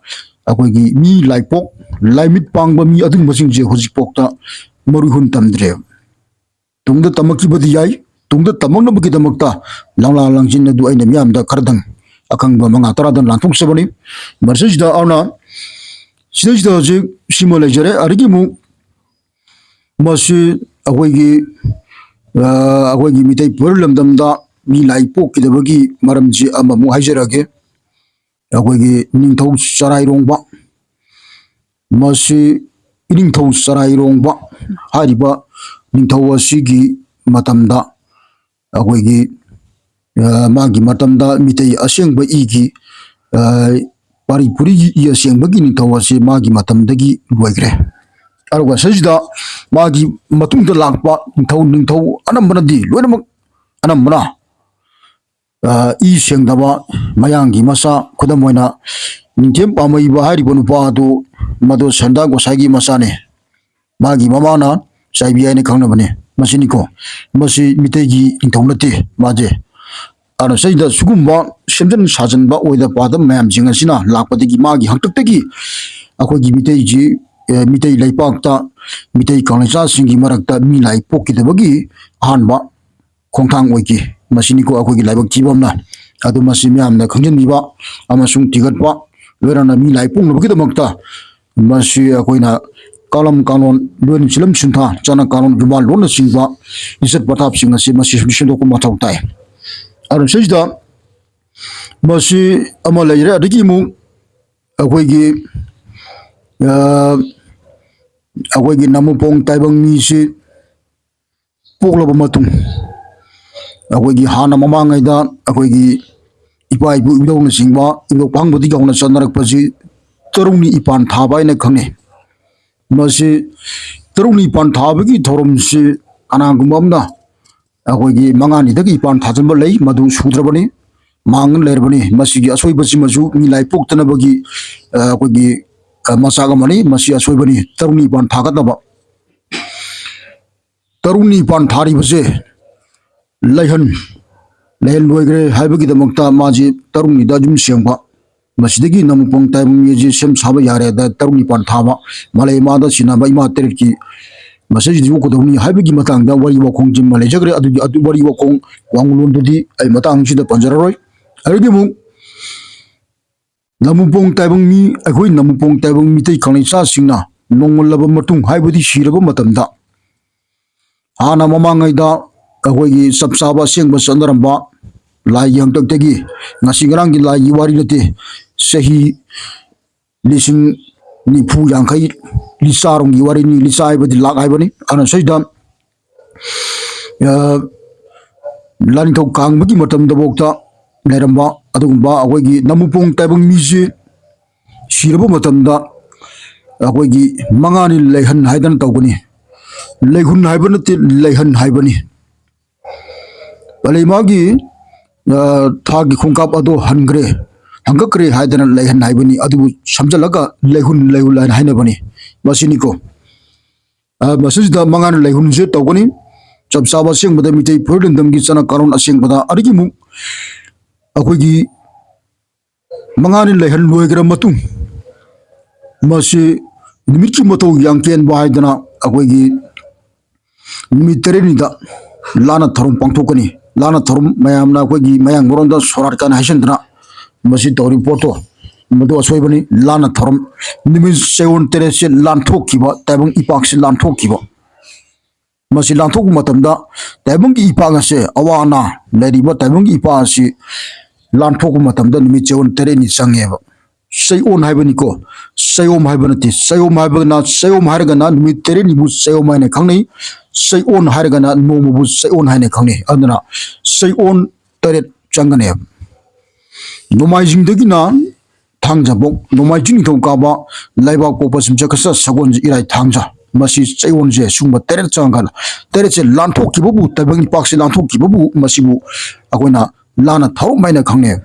ꯑꯩꯈꯣꯏꯒꯤ ꯃꯤ ꯂꯥꯏꯄꯣꯛ, ꯂꯥꯏꯃꯤꯠ ꯄꯥꯡꯕ ꯃꯤ ꯑꯗꯨꯒꯨꯝꯕꯁꯤꯡꯁꯦ ꯍꯧꯖꯤꯛꯐꯥꯎꯗ ꯃꯔꯨ ꯍꯨꯟ ꯇꯝꯗ꯭ꯔꯦ꯫ ꯇꯨꯡꯗ ꯇꯝꯃꯛꯈꯤꯕꯗꯤ ꯌꯥꯏ, ꯇꯨꯡꯗ ꯇꯝꯃꯛꯅꯕꯒꯤꯗꯃꯛꯇ ꯂꯥꯡꯂꯥ ꯂꯥꯡꯖꯤꯟ ꯑꯗꯨ ꯑꯩꯅ ꯃꯤꯌꯥꯝꯗ ꯈꯔꯗꯪ ꯑꯈꯪꯕ ꯃꯉꯥ ꯇꯔꯥꯗꯪ ꯂꯥꯟꯊꯣꯛꯆꯕꯅꯤ꯫ ꯃꯁꯤꯁꯤꯗ ꯑꯗꯨꯅ ꯁꯤꯗꯩꯁꯤꯗ ꯍꯧꯖꯤꯛ ꯁꯤꯃ ꯂꯩꯖꯔꯦ꯫ ꯑꯗꯒꯤ ꯑꯃꯨꯛ ꯃꯁꯤ ꯑꯩꯈꯣꯏꯒꯤ, ꯑ, ꯑꯩꯈꯣꯏꯒꯤ ꯃꯤꯇꯩ ꯄꯣꯏꯔꯣꯜ ꯂꯝꯗꯝꯗ ꯃꯤ ꯂꯥꯏ ꯄꯣꯛꯈꯤꯗꯕꯒꯤ ꯃꯔꯝꯁꯤ ꯑꯃꯃꯨꯛ ꯍꯥꯏꯖꯔꯛꯑꯒꯦ꯫ ꯑꯩꯈꯣꯏꯒꯤ ꯅꯤꯡꯊꯧ ꯆꯔꯥꯏꯔꯣꯡꯕ, ꯃꯁꯤ ꯏꯅꯤꯡꯊꯧ ꯆꯔꯥꯏꯔꯣꯡꯕ ꯍꯥꯏꯔꯤꯕ ꯅꯤꯡꯊꯧ ꯑꯁꯤꯒꯤ ꯃꯇꯝꯗ ꯑꯩꯈꯣꯏꯒꯤ, ꯑ, ꯃꯥꯒꯤ ꯃꯇꯝꯗ ꯃꯤꯇꯩ ꯑꯁꯦꯡꯕ ꯏꯒꯤ, ꯑ, ꯄꯥꯔꯤ ꯄꯨꯔꯤꯒꯤ ꯏ ꯑꯁꯦꯡꯕꯒꯤ ꯅꯤꯡꯊꯧ ꯑꯁꯤ ꯃꯥꯒꯤ ꯃꯇꯝꯗꯒꯤ ꯂꯣꯏꯈ꯭ꯔꯦ꯫ ꯑꯗꯨꯒ ꯁꯤꯁꯤꯗ ꯃꯥꯒꯤ ꯃꯇꯨꯡꯗ ꯂꯥꯛꯄ ꯅꯤꯡꯊꯧ, ꯅꯤꯡꯊꯧ ꯑꯅꯝꯕꯅꯗꯤ ꯂꯣꯏꯅꯃꯛ, ꯑꯅꯝꯕꯅ, ꯑ, ꯏ ꯁꯦꯡꯗꯕ ꯃꯌꯥꯡꯒꯤ ꯃꯆꯥ, ꯈꯨꯗꯝ ꯑꯣꯏꯅ ꯅꯤꯡꯊꯦꯝ ꯄꯥꯝꯃꯩꯕ ꯍꯥꯏꯔꯤꯕ ꯅꯨꯄꯥ ꯑꯗꯨ ꯃꯗꯨ ꯁꯟꯗꯥ ꯒꯣꯁꯥꯏꯒꯤ ꯃꯆꯥꯅꯦ꯫ ꯃꯥꯒꯤ ꯃꯃꯥꯅ ꯆꯥꯏꯕꯤ ꯍꯥꯏꯅ ꯈꯪꯅꯕꯅꯦ꯫ ꯃꯁꯤꯅꯤꯀꯣ, ꯃꯁꯤ ꯃꯤꯇꯩꯒꯤ ꯅꯤꯡꯊꯧ ꯅꯠꯇꯦ꯫ ꯃꯥꯁꯦ ꯑꯗꯨꯅ ꯁꯤꯗ ꯁꯤꯒꯨꯝꯕ ꯁꯦꯝꯖꯤꯟ ꯁꯥꯖꯤꯟꯕ ꯑꯣꯏꯗ ꯄꯥꯗꯕ ꯃꯌꯥꯝꯁꯤꯡ ꯑꯁꯤꯅ ꯂꯥꯛꯄꯗꯒꯤ ꯃꯥꯒꯤ ꯍꯥꯛꯇꯛꯇꯒꯤ ꯑꯩꯈꯣꯏꯒꯤ ꯃꯤꯇꯩꯁꯤ, ꯑꯦ, ꯃꯤꯇꯩ ꯂꯩꯄꯥꯛꯇ ꯃꯤꯇꯩ ꯀꯪꯂꯩꯆꯥꯁꯤꯡꯒꯤ ꯃꯔꯛꯇ ꯃꯤ ꯂꯥꯏ ꯄꯣꯛꯈꯤꯗꯕꯒꯤ ꯑꯍꯥꯟꯕ ꯈꯣꯡꯊꯥꯡ ꯑꯣꯏꯈꯤ꯫ ꯃꯁꯤꯅꯤꯀꯣ ꯑꯩꯈꯣꯏꯒꯤ ꯂꯥꯏꯕꯛ ꯊꯤꯕ ꯑꯃꯅ꯫ ꯑꯗꯨ ꯃꯁꯤ ꯃꯌꯥꯝꯅ ꯈꯪꯖꯤꯟꯕꯤꯕ ꯑꯃꯁꯨꯡ ꯊꯤꯒꯠꯄ, ꯂꯣꯏꯅꯅ ꯃꯤ ꯂꯥꯏ ꯄꯣꯛꯅꯕꯒꯤꯗꯃꯛꯇ ꯃꯁꯤ ꯑꯩꯈꯣꯏꯅ ꯀꯥꯂꯝ ꯀꯥꯂꯣꯟ, ꯂꯣꯏꯅ ꯆꯤꯂꯝ ꯁꯤꯟꯊꯥ, ꯆꯠꯅ ꯀꯥꯂꯣꯟ, ꯌꯨꯝꯕꯥꯜ ꯂꯣꯟꯅꯆꯤꯡꯕ ꯂꯤꯆꯠ ꯄꯊꯥꯞꯁꯤꯡ ꯑꯁꯤ ꯃꯁꯤ ꯁꯦꯝꯗꯣꯛꯄ ꯃꯊꯧ ꯇꯥꯏ꯫ ꯑꯗꯨꯅ ꯁꯤꯁꯤꯗ ꯃꯁꯤ ꯑꯃ ꯂꯩꯔꯦ꯫ ꯑꯗꯒꯤ ꯑꯃꯨꯛ ꯑꯩꯈꯣꯏꯒꯤ, ꯑ, ꯑꯩꯈꯣꯏꯒꯤ ꯅꯥꯃꯨꯄꯣꯡ ꯇꯥꯏꯕꯪ ꯃꯤꯁꯤ ꯄꯣꯛꯂꯕ ꯃꯇꯨꯡ, ꯑꯩꯈꯣꯏꯒꯤ ꯍꯥꯟꯅ ꯃꯃꯥꯡꯉꯩꯗ ꯑꯩꯈꯣꯏꯒꯤ ꯏꯄꯥ ꯏꯄꯨ ꯏꯙꯧꯅꯆꯤꯡꯕ, ꯏꯙꯧ ꯄꯥꯡꯕꯗꯒꯤ ꯍꯧꯅ ꯆꯠꯅꯔꯛꯄꯁꯤ ꯇꯔꯨꯛꯅꯤ ꯏꯄꯥꯟ ꯊꯥꯕ ꯍꯥꯏꯅ ꯈꯪꯅꯩ꯫ ꯃꯁꯤ ꯇꯔꯨꯛꯅꯤ ꯏꯄꯥꯟ ꯊꯥꯕꯒꯤ ꯊꯧꯔꯝꯁꯤ ꯀꯅꯥꯒꯨꯝꯕ ꯑꯃꯅ ꯑꯩꯈꯣꯏꯒꯤ ꯃꯉꯥꯅꯤꯗꯒꯤ ꯏꯄꯥꯟ ꯊꯥꯖꯤꯟꯕ ꯂꯩ, ꯃꯗꯨ ꯁꯨꯗ꯭ꯔꯕꯅꯤ, ꯃꯥꯡꯗꯨꯅ ꯂꯩꯔꯕꯅꯤ꯫ ꯃꯁꯤꯒꯤ ꯑꯁꯣꯏꯕꯁꯤꯃꯁꯨ ꯃꯤ ꯂꯥꯏ ꯄꯣꯛꯇꯅꯕꯒꯤ, ꯑ, ꯑꯩꯈꯣꯏꯒꯤ, ꯑ, ꯃꯆꯥꯛ ꯑꯃꯅꯤ꯫ ꯃꯁꯤ ꯑꯁꯣꯏꯕꯅꯤ, ꯇꯔꯨꯛꯅꯤ ꯏꯄꯥꯟ ꯊꯥꯒꯗꯕ꯫ ꯇꯔꯨꯛꯅꯤ ꯏꯄꯥꯟ ꯊꯥꯔꯤꯕꯁꯦ ꯂꯩꯍꯟ, ꯂꯩꯍꯟ ꯂꯣꯏꯈ꯭ꯔꯦ ꯍꯥꯏꯕꯒꯤꯗꯃꯛꯇ ꯃꯥꯁꯤ ꯇꯔꯨꯛꯅꯤꯗ ꯌꯨꯝ ꯁꯦꯡꯕ, ꯃꯁꯤꯗꯒꯤ ꯅꯥꯃꯨꯄꯣꯡ ꯇꯥꯏꯕꯪ ꯃꯤꯁꯤ ꯁꯦꯝ ꯁꯥꯕ ꯌꯥꯔꯦ꯫ ꯑꯗ ꯇꯔꯨꯛꯅꯤ ꯏꯄꯥꯟ ꯊꯥꯕ, ꯃꯥꯂꯩ ꯏꯃꯥꯗ ꯁꯤꯟꯅꯕ ꯏꯃꯥ ꯇꯔꯦꯠꯀꯤ ꯃꯁꯤꯁꯤꯗ ꯌꯣꯛꯀꯗꯧꯅꯤ ꯍꯥꯏꯕꯒꯤ ꯃꯇꯥꯡꯗ ꯋꯥꯔꯤ ꯋꯥꯈꯣꯡꯁꯤꯃ ꯂꯩꯖꯈ꯭ꯔꯦ꯫ ꯑꯗꯨꯒꯤ ꯑꯗꯨ ꯋꯥꯔꯤ ꯋꯥꯈꯣꯡ ꯋꯥꯡꯂꯣꯟꯗꯨꯗꯤ ꯑꯩ ꯃꯇꯥꯡꯁꯤꯗ ꯄꯟꯖꯔꯔꯣꯏ꯫ ꯑꯗꯨꯗꯤ ꯑꯃꯨꯛ ꯅꯥꯃꯨꯄꯣꯡ ꯇꯥꯏꯕꯪ ꯃꯤ, ꯑꯩꯈꯣꯏ ꯅꯥꯃꯨꯄꯣꯡ ꯇꯥꯏꯕꯪ ꯃꯤꯇꯩ ꯀꯪꯂꯩꯆꯥꯁꯤꯡꯅ ꯅꯣꯡꯃꯜꯂꯕ ꯃꯇꯨꯡ, ꯍꯥꯏꯕꯗꯤ ꯁꯤꯔꯕ ꯃꯇꯝꯗ, ꯍꯥꯟꯅ ꯃꯃꯥꯡꯉꯩꯗ ꯑꯩꯈꯣꯏꯒꯤ ꯆꯞ ꯆꯥꯕ ꯑꯁꯦꯡꯕ ꯆꯠꯅꯔꯝꯕ ꯂꯥꯏꯒꯤ ꯍꯥꯛꯇꯛꯇꯒꯤ, ꯉꯁꯤ ꯉꯔꯥꯡꯒꯤ ꯂꯥꯏꯒꯤ ꯋꯥꯔꯤ ꯅꯠꯇꯦ, ꯆꯍꯤ ꯂꯤꯁꯤꯡ ꯅꯤꯐꯨ ꯌꯥꯡꯈꯩ, ꯂꯤꯆꯥꯔꯣꯝꯒꯤ ꯋꯥꯔꯤꯅꯤ꯫ ꯂꯤꯆꯥ ꯍꯥꯏꯕꯗꯤ ꯂꯥꯛ ꯍꯥꯏꯕꯅꯤ꯫ ꯑꯗꯨꯅ ꯁꯤꯗ, ꯑ, ꯂꯥꯅꯤꯡꯊꯧ ꯀꯥꯡꯕꯒꯤ ꯃꯇꯝꯗꯐꯥꯎꯗ ꯂꯩꯔꯝꯕ ꯑꯗꯨꯒꯨꯝꯕ ꯑꯩꯈꯣꯏꯒꯤ ꯅꯥꯃꯨꯄꯣꯡ ꯇꯥꯏꯕꯪ ꯃꯤꯁꯤ ꯁꯤꯔꯕ ꯃꯇꯝꯗ ꯑꯩꯈꯣꯏꯒꯤ ꯃꯉꯥꯅꯤ ꯂꯩꯍꯟ ꯍꯥꯏꯗꯅ ꯇꯧꯒꯅꯤ꯫ ꯂꯩꯍꯨꯟ ꯍꯥꯏꯕ ꯅꯠꯇꯦ, ꯂꯩꯍꯟ ꯍꯥꯏꯕꯅꯤ꯫ ꯃꯥꯂꯩ ꯏꯃꯥꯒꯤ, ꯑ, ꯊꯥꯒꯤ ꯈꯣꯡꯀꯥꯞ ꯑꯗꯣ ꯍꯟꯈ꯭ꯔꯦ, ꯍꯪꯒꯠꯈ꯭ꯔꯦ ꯍꯥꯏꯗꯅ ꯂꯩꯍꯟ ꯍꯥꯏꯕꯅꯤ꯫ ꯑꯗꯨꯕꯨ ꯁꯝꯖꯜꯂꯒ ꯂꯩꯍꯨꯟ, ꯂꯩꯍꯨꯟ ꯍꯥꯏꯅ ꯍꯥꯏꯅꯕꯅꯤ꯫ ꯃꯁꯤꯅꯤꯀꯣ꯫ ꯑ, ꯃꯁꯤꯁꯤꯗ ꯃꯉꯥꯅꯤ ꯂꯩꯍꯨꯟꯁꯦ ꯇꯧꯒꯅꯤ꯫ ꯆꯞ ꯆꯥꯕ ꯑꯁꯦꯡꯕꯗ ꯃꯤꯇꯩ ꯐꯨꯔꯨꯞ ꯂꯝꯗꯝꯒꯤ ꯆꯠꯅ ꯀꯥꯡꯂꯣꯟ ꯑꯁꯦꯡꯕꯗ ꯑꯗꯒꯤ ꯑꯃꯨꯛ ꯑꯩꯈꯣꯏꯒꯤ ꯃꯉꯥꯅꯤ ꯂꯩꯍꯟ ꯂꯣꯏꯈ꯭ꯔ ꯃꯇꯨꯡ, ꯃꯁꯤ ꯅꯨꯃꯤꯠꯀꯤ ꯃꯊꯧ ꯌꯥꯝ ꯀꯦꯟꯕ ꯍꯥꯏꯗꯅ ꯑꯩꯈꯣꯏꯒꯤ ꯅꯨꯃꯤꯠ ꯇꯔꯦꯠꯅꯤꯗ ꯂꯥꯟꯅ ꯊꯧꯔꯝ ꯄꯥꯡꯊꯣꯛꯀꯅꯤ꯫ ꯂꯥꯟꯅ ꯊꯧꯔꯝ ꯃꯌꯥꯝꯅ ꯑꯩꯈꯣꯏꯒꯤ ꯃꯌꯥꯡ ꯃꯔꯣꯟꯗ ꯁꯣꯔꯥꯠ ꯀꯥꯏꯅ ꯍꯥꯏꯁꯤꯟꯗꯅ ꯃꯁꯤ ꯇꯧꯔꯤꯕ ꯄꯣꯠꯇꯣ, ꯃꯗꯨ ꯑꯁꯣꯏꯕꯅꯤ꯫ ꯂꯥꯟꯅ ꯊꯧꯔꯝ ꯅꯨꯃꯤꯠ ꯆꯌꯣꯜ ꯇꯔꯦꯠꯁꯦ ꯂꯥꯟꯊꯣꯛꯈꯤꯕ, ꯇꯥꯏꯕꯪ ꯏꯄꯥꯛꯁꯦ ꯂꯥꯟꯊꯣꯛꯈꯤꯕ꯫ ꯃꯁꯤ ꯂꯥꯟꯊꯣꯛꯄ ꯃꯇꯝꯗ ꯇꯥꯏꯕꯪꯒꯤ ꯏꯄꯥꯛ ꯑꯁꯦ, ꯑꯋꯥ ꯑꯅꯥ ꯂꯩꯔꯤꯕ ꯇꯥꯏꯕꯪꯒꯤ ꯏꯄꯥꯛ ꯑꯁꯤ ꯂꯥꯟꯊꯣꯛꯄ ꯃꯇꯝꯗ ꯅꯨꯃꯤꯠ ꯆꯌꯣꯜ ꯇꯔꯦꯠꯅꯤ ꯆꯪꯉꯦꯕ꯫ ꯆꯌꯣꯜ ꯍꯥꯏꯕꯅꯤꯀꯣ, ꯆꯌꯣꯜ ꯍꯥꯏꯕ ꯅꯠꯇꯦ꯫ ꯆꯌꯣꯜ ꯍꯥꯏꯕꯅ, ꯆꯌꯣꯜ ꯍꯥꯏꯔꯒꯅ ꯅꯨꯃꯤꯠ ꯇꯔꯦꯠꯅꯤꯕꯨ ꯆꯌꯣꯜ ꯍꯥꯏꯅ ꯈꯪꯅꯩ꯫ ꯆꯌꯣꯜ ꯍꯥꯏꯔꯒꯅ ꯅꯣꯡꯃꯕꯨ ꯆꯌꯣꯜ ꯍꯥꯏꯅ ꯈꯪꯅꯩ꯫ ꯑꯗꯨꯅ ꯆꯌꯣꯜ ꯇꯔꯦꯠ ꯆꯪꯒꯅꯦꯕ꯫ ꯅꯣꯡꯃꯥꯏꯖꯤꯡꯗꯒꯤꯅ ꯊꯥꯡꯖꯐꯧ, ꯅꯣꯡꯃꯥꯏꯖꯤꯡ, ꯅꯤꯡꯊꯧꯀꯥꯕ, ꯂꯩꯕꯥꯛ ꯄꯣꯛꯄ, ꯌꯨꯝꯁꯀꯩꯁ, ꯁꯒꯣꯜꯁꯦꯜ, ꯏꯔꯥꯏ, ꯊꯥꯡꯖ, ꯃꯁꯤ ꯆꯌꯣꯜꯁꯦ ꯁꯨꯝꯕ ꯇꯔꯦꯠ ꯆꯪꯉꯀꯥꯟꯗ, ꯇꯔꯦꯠꯁꯦ ꯂꯥꯟꯊꯣꯛꯈꯤꯕꯕꯨ, ꯇꯥꯏꯕꯪ ꯏꯄꯥꯛꯁꯦ ꯂꯥꯟꯊꯣꯛꯈꯤꯕꯕꯨ ꯃꯁꯤꯕꯨ ꯑꯩꯈꯣꯏꯅ ꯂꯥꯟꯅ ꯊꯧꯔꯝ ꯍꯥꯏꯅ ꯈꯪꯅꯩ꯫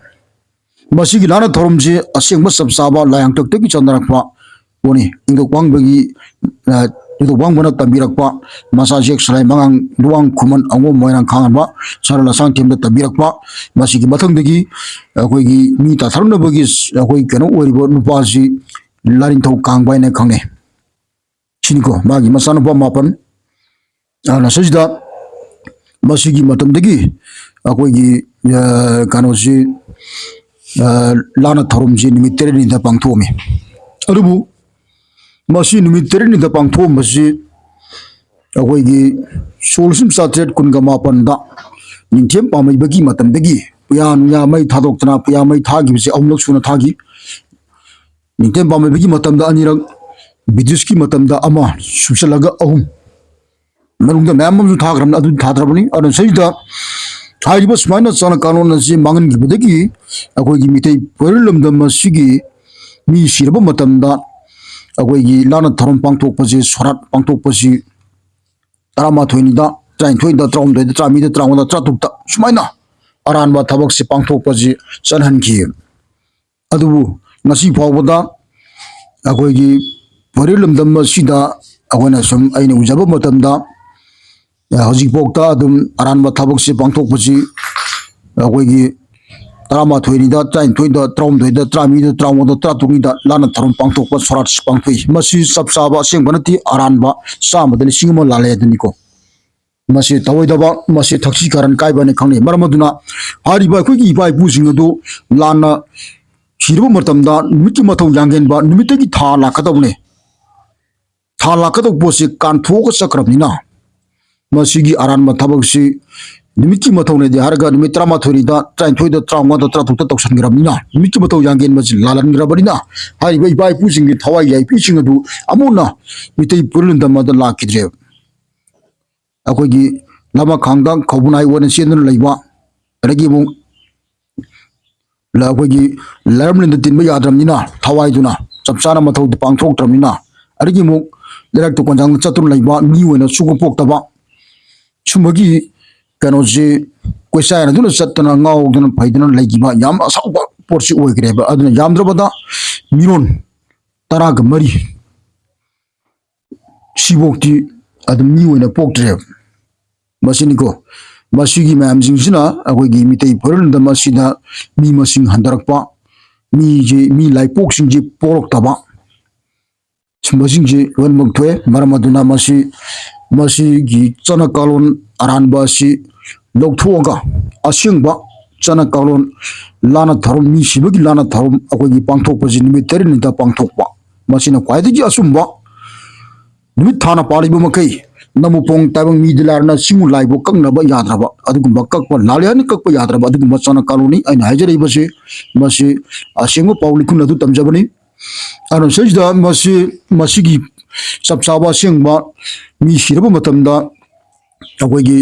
ꯃꯁꯤꯒꯤ ꯂꯥꯟꯅ ꯊꯧꯔꯝꯁꯤ ꯑꯁꯦꯡꯕ ꯆꯞ ꯆꯥꯕ ꯂꯥꯏꯌꯥꯡꯊꯛꯇꯒꯤ ꯆꯠꯅꯔꯛꯄ ꯄꯣꯠꯅꯤ꯫ ꯏꯪꯊꯧ ꯋꯥꯡꯕꯒꯤ, ꯑ, ꯏꯪꯊꯧ ꯋꯥꯡꯕꯅ ꯇꯝꯕꯤꯔꯛꯄ, ꯃꯆꯥ ꯖꯦꯛ ꯁꯂꯥꯏ ꯃꯉꯥꯡ ꯂꯨꯋꯥꯡ ꯈꯨꯃꯟ ꯑꯉꯣꯝ ꯃꯣꯏꯔꯥꯡ ꯈꯥꯡꯉꯕ ꯁꯔꯜ ꯑꯁꯥꯡꯊꯦꯝꯗ ꯇꯝꯕꯤꯔꯛꯄ꯫ ꯃꯁꯤꯒꯤ ꯃꯊꯪꯗꯒꯤ ꯑꯩꯈꯣꯏꯒꯤ ꯃꯤ ꯇꯥꯊꯔꯛꯅꯕꯒꯤ ꯑꯩꯈꯣꯏ ꯀꯩꯅꯣ ꯑꯣꯏꯔꯤꯕ ꯅꯨꯄꯥꯁꯤ ꯂꯥꯏꯅꯤꯡꯊꯧ ꯀꯥꯡꯕ ꯍꯥꯏꯅ ꯈꯪꯅꯩ꯫ ꯁꯤꯅꯤꯀꯣ ꯃꯥꯒꯤ ꯃꯆꯥꯅꯨꯄꯥ ꯃꯥꯄꯟ꯫ ꯑꯗꯨꯅ ꯁꯤꯗ ꯃꯁꯤꯒꯤ ꯃꯇꯝꯗꯒꯤ ꯑꯩꯈꯣꯏꯒꯤ, ꯑ, ꯀꯩꯅꯣꯁꯤ, ꯑ, ꯂꯥꯟꯅ ꯊꯧꯔꯝꯁꯤ ꯅꯨꯃꯤꯠ ꯇꯔꯦꯠꯅꯤꯗ ꯄꯥꯡꯊꯣꯛꯑꯝꯃꯤ꯫ ꯑꯗꯨꯕꯨ ꯃꯁꯤ ꯅꯨꯃꯤꯠ ꯇꯔꯦꯠꯅꯤꯗ ꯄꯥꯡꯊꯣꯛꯑꯝꯕꯁꯤ ꯑꯩꯈꯣꯏꯒꯤ ꯁꯣꯛ ꯂꯤꯁꯤꯡ ꯆꯥꯇ꯭ꯔꯦꯠ ꯀꯨꯟꯒ ꯃꯥꯄꯟꯗ ꯅꯤꯡꯊꯦꯝ ꯄꯥꯝꯃꯩꯕꯒꯤ ꯃꯇꯝꯗꯒꯤ ꯄꯨꯌꯥ ꯅꯨꯡꯌꯥ ꯃꯩ ꯊꯥꯗꯣꯛꯇꯅ ꯄꯨꯌꯥ ꯃꯩ ꯊꯥꯈꯤꯕꯁꯦ ꯑꯍꯨꯝꯂꯛ ꯁꯨꯅ ꯊꯥꯈꯤ꯫ ꯅꯤꯡꯊꯦꯝ ꯄꯥꯝꯃꯩꯕꯒꯤ ꯃꯇꯝꯗ ꯑꯅꯤꯔꯛ, ꯕ꯭ꯔꯤꯇꯤꯁꯀꯤ ꯃꯇꯝꯗ ꯑꯃ, ꯁꯨꯞꯆꯜꯂꯒ ꯑꯍꯨꯝ꯫ ꯃꯅꯨꯡꯗ ꯃꯌꯥꯝ ꯑꯃꯁꯨ ꯊꯥꯈ꯭ꯔꯕꯅꯤ, ꯑꯗꯨꯗꯤ ꯊꯥꯗ꯭ꯔꯕꯅꯤ꯫ ꯑꯗꯨꯅ ꯁꯤꯗ ꯍꯥꯏꯔꯤꯕ ꯁꯨꯃꯥꯏꯅ ꯆꯠꯅ ꯀꯥꯡꯂꯣꯟ ꯑꯁꯤ ꯃꯥꯡꯍꯟꯈꯤꯕꯗꯒꯤ ꯑꯩꯈꯣꯏꯒꯤ ꯃꯤꯇꯩ ꯄꯣꯏꯔꯣꯜ ꯂꯝꯗꯝ ꯑꯁꯤꯒꯤ ꯃꯤ ꯁꯤꯔꯕ ꯃꯇꯝꯗ ꯑꯩꯈꯣꯏꯒꯤ ꯂꯥꯟꯅ ꯊꯧꯔꯝ ꯄꯥꯡꯊꯣꯛꯄꯁꯤ, ꯁꯣꯔꯥꯠ ꯄꯥꯡꯊꯣꯛꯄꯁꯤ ꯇꯔꯥꯃꯥꯊꯣꯏꯅꯤꯗ, ꯇꯔꯥꯅꯤꯊꯣꯏꯗ, ꯇꯔꯥꯍꯨꯝꯗꯣꯏꯗ, ꯇꯔꯥꯃꯔꯤꯗ, ꯇꯔꯥꯃꯉꯥꯗ, ꯇꯔꯥꯇꯔꯨꯛꯇ ꯁꯨꯃꯥꯏꯅ ꯑꯔꯥꯟꯕ ꯊꯕꯛꯁꯤ ꯄꯥꯡꯊꯣꯛꯄꯁꯤ ꯆꯠꯍꯟꯈꯤ꯫ ꯑꯗꯨꯕꯨ ꯉꯁꯤ ꯐꯥꯎꯕꯗ ꯑꯩꯈꯣꯏꯒꯤ ꯄꯣꯏꯔꯦꯜ ꯂꯝꯗꯝ ꯑꯁꯤꯗ ꯑꯩꯈꯣꯏꯅ ꯁꯨꯝ, ꯑꯩꯅ ꯎꯖꯕ ꯃꯇꯝꯗ ꯍꯧꯖꯤꯛꯐꯥꯎꯗ ꯑꯗꯨꯝ ꯑꯔꯥꯟꯕ ꯊꯕꯛꯁꯦ ꯄꯥꯡꯊꯣꯛꯄꯁꯤ ꯑꯩꯈꯣꯏꯒꯤ ꯇꯔꯥꯃꯥꯊꯣꯏꯅꯤꯗ, ꯇꯔꯥꯅꯤꯊꯣꯏꯗ, ꯇꯔꯥꯍꯨꯝꯗꯣꯏꯗ, ꯇꯔꯥꯃꯔꯤꯗ, ꯇꯔꯥꯃꯉꯥꯗ, ꯇꯔꯥꯇꯔꯨꯛꯅꯤꯗ ꯂꯥꯟꯅ ꯊꯧꯔꯝ ꯄꯥꯡꯊꯣꯛꯄ, ꯁꯣꯔꯥꯠ ꯄꯥꯡꯊꯣꯛꯏ꯫ ꯃꯁꯤ ꯆꯞ ꯆꯥꯕ ꯑꯁꯦꯡꯕ ꯅꯠꯇꯦ, ꯑꯔꯥꯟꯕ ꯆꯥꯝꯃꯗ ꯂꯤꯁꯤꯡ ꯑꯃ ꯂꯥꯜꯂꯦ ꯑꯗꯨꯅꯤꯀꯣ꯫ ꯃꯁꯤ ꯊꯧꯑꯣꯏꯗꯕ, ꯃꯁꯤ ꯊꯛꯁꯤ ꯀꯥꯔꯟ ꯀꯥꯏꯕꯅꯤ ꯈꯪꯅꯩ꯫ ꯃꯔꯝ ꯑꯗꯨꯅ ꯍꯥꯏꯔꯤꯕ ꯑꯩꯈꯣꯏꯒꯤ ꯏꯄꯥ ꯏꯄꯨꯁꯤꯡ ꯑꯗꯨ ꯂꯥꯟꯅ ꯁꯤꯔꯕ ꯃꯇꯝꯗ ꯅꯨꯃꯤꯠꯀꯤ ꯃꯊꯧ ꯌꯥꯡꯒꯦꯟꯕ ꯅꯨꯃꯤꯠꯇꯒꯤ ꯊꯥ ꯂꯥꯛꯀꯗꯧꯕꯅꯤ꯫ ꯊꯥ ꯂꯥꯛꯀꯗꯧꯕ ꯄꯣꯠꯁꯤ ꯀꯥꯟꯊꯣꯛꯑꯒ ꯆꯠꯈ꯭ꯔꯕꯅꯤꯅ ꯃꯁꯤꯒꯤ ꯑꯔꯥꯟꯕ ꯊꯕꯛꯁꯤ ꯅꯨꯃꯤꯠꯀꯤ ꯃꯊꯧꯅꯦꯗꯤ ꯍꯥꯏꯔꯒ ꯅꯨꯃꯤꯠ ꯇꯔꯥꯃꯥꯊꯣꯏꯅꯤꯗ, ꯇꯔꯥꯅꯤꯊꯣꯏꯗ, ꯇꯔꯥꯃꯉꯥꯗ, ꯇꯔꯥꯇꯔꯨꯛꯇ ꯇꯧꯁꯟꯈ꯭ꯔꯕꯅꯤꯅ ꯅꯨꯃꯤꯠꯀꯤ ꯃꯊꯧ ꯌꯥꯡꯒꯦꯟꯕꯁꯤ ꯂꯥꯜꯍꯟꯈ꯭ꯔꯕꯅꯤꯅ ꯍꯥꯏꯔꯤꯕ ꯏꯄꯥ ꯏꯄꯨꯁꯤꯡꯒꯤ ꯊꯋꯥꯏ ꯌꯥꯏꯕꯤꯁꯤꯡ ꯑꯗꯨ ꯑꯃꯨꯛ ꯍꯟꯅ ꯃꯤꯇꯩ ꯄꯨꯔꯤꯂꯝꯗꯝ ꯑꯗ ꯂꯥꯛꯈꯤꯗ꯭ꯔꯦꯕ꯫ ꯑꯩꯈꯣꯏꯒꯤ ꯂꯃꯈꯥꯡꯗ ꯈꯧꯕꯨꯅꯥꯏ ꯑꯣꯏꯅ ꯆꯦꯟꯗꯨꯅ ꯂꯩꯕ, ꯑꯗꯒꯤ ꯑꯃꯨꯛ ꯂ-, ꯑꯩꯈꯣꯏꯒꯤ ꯂꯥꯏꯔꯝꯂꯦꯟꯗ ꯇꯤꯟꯕ ꯌꯥꯗ꯭ꯔꯕꯅꯤꯅ ꯊꯋꯥꯏꯗꯨꯅ ꯆꯞ ꯆꯥꯅ ꯃꯊꯧꯗꯨ ꯄꯥꯡꯊꯣꯛꯇ꯭ꯔꯕꯅꯤꯅ, ꯑꯗꯒꯤ ꯑꯃꯨꯛ ꯂꯩꯔꯛꯇ ꯀꯣꯟꯖꯥꯡꯗ ꯆꯠꯇꯨꯅ ꯂꯩꯕ ꯃꯤ ꯑꯣꯏꯅ ꯁꯨꯡꯄꯣꯛ ꯄꯣꯛꯇꯕ, ꯁꯨꯝꯕꯒꯤ ꯀꯩꯅꯣꯁꯤ ꯀꯣꯏꯆꯥꯏꯅꯗꯨꯅ ꯆꯠꯇꯅ ꯉꯥꯎꯗꯅ ꯐꯩꯗꯅ ꯂꯩꯈꯤꯕ ꯌꯥꯝ ꯑꯁꯥꯎꯕ ꯄꯣꯠꯁꯤ ꯑꯣꯏꯈ꯭ꯔꯦꯕ꯫ ꯑꯗꯨꯅ ꯌꯥꯝꯗ꯭ꯔꯕꯗ ꯃꯤꯔꯣꯟ ꯇꯔꯥꯒ ꯃꯔꯤ ꯁꯤꯐꯧꯇꯤ ꯑꯗꯨꯝ ꯃꯤ ꯑꯣꯏꯅ ꯄꯣꯛꯇ꯭ꯔꯦꯕ꯫ ꯃꯁꯤꯅꯤꯀꯣ, ꯃꯁꯤꯒꯤ ꯃꯌꯥꯝꯁꯤꯡꯁꯤꯅ ꯑꯩꯈꯣꯏꯒꯤ ꯃꯤꯇꯩ ꯐꯨꯔꯨꯞꯗ ꯃꯁꯤꯗ ꯃꯤ ꯃꯁꯤꯡ ꯍꯟꯊꯔꯛꯄ, ꯃꯤꯁꯤ, ꯃꯤ ꯂꯥꯏꯄꯣꯛꯁꯤꯡꯁꯤ ꯄꯣꯛꯂꯛꯇꯕ, ꯁꯨꯝꯕꯁꯤꯡꯁꯤ ꯂꯣꯏꯅꯃꯛ ꯊꯣꯛꯑꯦ꯫ ꯃꯔꯝ ꯑꯗꯨꯅ ꯃꯁꯤ, ꯃꯁꯤꯒꯤ ꯆꯠꯅ ꯀꯥꯡꯂꯣꯟ ꯑꯔꯥꯟꯕ ꯑꯁꯤ ꯂꯧꯊꯣꯛꯑꯒ ꯑꯁꯦꯡꯕ ꯆꯠꯅ ꯀꯥꯡꯂꯣꯟ ꯂꯥꯟꯅ ꯊꯧꯔꯝ, ꯃꯤ ꯁꯤꯕꯒꯤ ꯂꯥꯟꯅ ꯊꯧꯔꯝ ꯑꯩꯈꯣꯏꯒꯤ ꯄꯥꯡꯊꯣꯛꯄꯁꯤ ꯅꯨꯃꯤꯠ ꯇꯔꯦꯠꯅꯤꯗ ꯄꯥꯡꯊꯣꯛꯄ, ꯃꯁꯤꯅ ꯈ꯭ꯋꯥꯏꯗꯒꯤ ꯑꯆꯨꯝꯕ꯫ ꯅꯨꯃꯤꯠ ꯊꯥꯅ ꯄꯥꯜꯂꯤꯕ ꯃꯈꯩ ꯅꯃꯨꯄꯣꯡ ꯇꯥꯏꯕꯪ ꯃꯤꯗꯤ ꯂꯥꯏꯔꯅ ꯆꯤꯡꯉꯨ ꯂꯥꯏꯕꯨ ꯀꯛꯅꯕ ꯌꯥꯗ꯭ꯔꯕ ꯑꯗꯨꯒꯨꯝꯕ, ꯀꯛꯄ ꯂꯥꯜꯂꯦ ꯍꯥꯏꯅ ꯀꯛꯄ ꯌꯥꯗ꯭ꯔꯕ ꯑꯗꯨꯒꯨꯝꯕ ꯆꯠꯅ ꯀꯥꯡꯂꯣꯟꯅꯤ꯫ ꯑꯩꯅ ꯍꯥꯏꯖꯔꯛꯏꯕꯁꯤ ꯃꯁꯤ ꯑꯁꯦꯡꯕ ꯄꯥꯎ ꯂꯤꯈꯨꯟ ꯑꯗꯨ ꯇꯝꯖꯕꯅꯤ꯫ ꯑꯗꯨꯅ ꯁꯤꯗꯩꯁꯤꯗ ꯃꯁꯤ, ꯃꯁꯤꯒꯤ ꯆꯞ ꯆꯥꯕ ꯑꯁꯦꯡꯕ ꯃꯤ ꯁꯤꯔꯕ ꯃꯇꯝꯗ ꯑꯩꯈꯣꯏꯒꯤ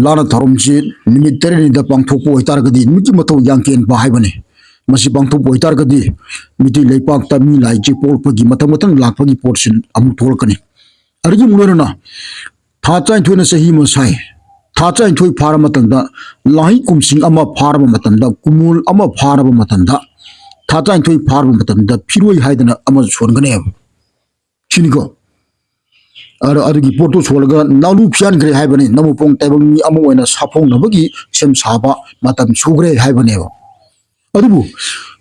ꯂꯥꯟꯅ ꯊꯧꯔꯝꯁꯤ ꯅꯨꯃꯤꯠ ꯇꯔꯦꯠꯅꯤꯗ ꯄꯥꯡꯊꯣꯛꯄ ꯑꯣꯏꯇꯥꯔꯒꯗꯤ ꯅꯨꯃꯤꯠꯀꯤ ꯃꯊꯧ ꯌꯥꯡꯀꯦꯟꯕ ꯍꯥꯏꯕꯅꯤ꯫ ꯃꯁꯤ ꯄꯥꯡꯊꯣꯛꯄ ꯑꯣꯏꯇꯥꯔꯒꯗꯤ ꯃꯤꯇꯩ ꯂꯩꯄꯥꯛꯇ ꯃꯤ ꯂꯥꯏꯁꯦ ꯄꯣꯛꯂꯛꯄꯒꯤ ꯃꯊꯪ ꯃꯊꯪ ꯂꯥꯛꯄꯒꯤ ꯄꯣꯠꯁꯤ ꯑꯃꯨꯛ ꯊꯣꯛꯂꯛꯀꯅꯤ꯫ ꯑꯗꯨꯒꯤ ꯑꯃꯨꯛ ꯂꯣꯏꯅꯅ ꯊꯥ ꯇꯔꯥꯅꯤꯊꯣꯏꯅ ꯆꯍꯤ ꯑꯃ ꯁꯥꯏ꯫ ꯊꯥ ꯇꯔꯥꯅꯤꯊꯣꯏ ꯐꯥꯔ ꯃꯇꯝꯗ, ꯂꯥꯍꯤ ꯀꯨꯝꯁꯤꯡ ꯑꯃ ꯐꯥꯔꯕ ꯃꯇꯝꯗ, ꯀꯨꯃꯣꯜ ꯑꯃ ꯐꯥꯔꯕ ꯃꯇꯝꯗ, ꯊꯥ ꯇꯔꯥꯅꯤꯊꯣꯏ ꯐꯥꯔꯕ ꯃꯇꯝꯗ ꯐꯤꯔꯣꯏ ꯍꯥꯏꯗꯅ ꯑꯃ ꯁꯣꯟꯒꯅꯦꯕ꯫ ꯁꯤꯅꯤꯀꯣ꯫ ꯑꯗꯨꯒꯤ ꯄꯣꯠꯇꯨ ꯁꯣꯜꯂꯒ ꯅꯥꯂꯨ ꯐꯤꯌꯥꯟꯈ꯭ꯔꯦ ꯍꯥꯏꯕꯅꯤ꯫ ꯅꯃꯨꯄꯣꯡ ꯇꯥꯏꯕꯪ ꯃꯤ ꯑꯃ ꯑꯣꯏꯅ ꯁꯥꯐꯣꯡꯅꯕꯒꯤ ꯁꯦꯝ ꯁꯥꯕ ꯃꯇꯝ ꯁꯨꯈ꯭ꯔꯦ ꯍꯥꯏꯕꯅꯦꯕ꯫ ꯑꯗꯨꯕꯨ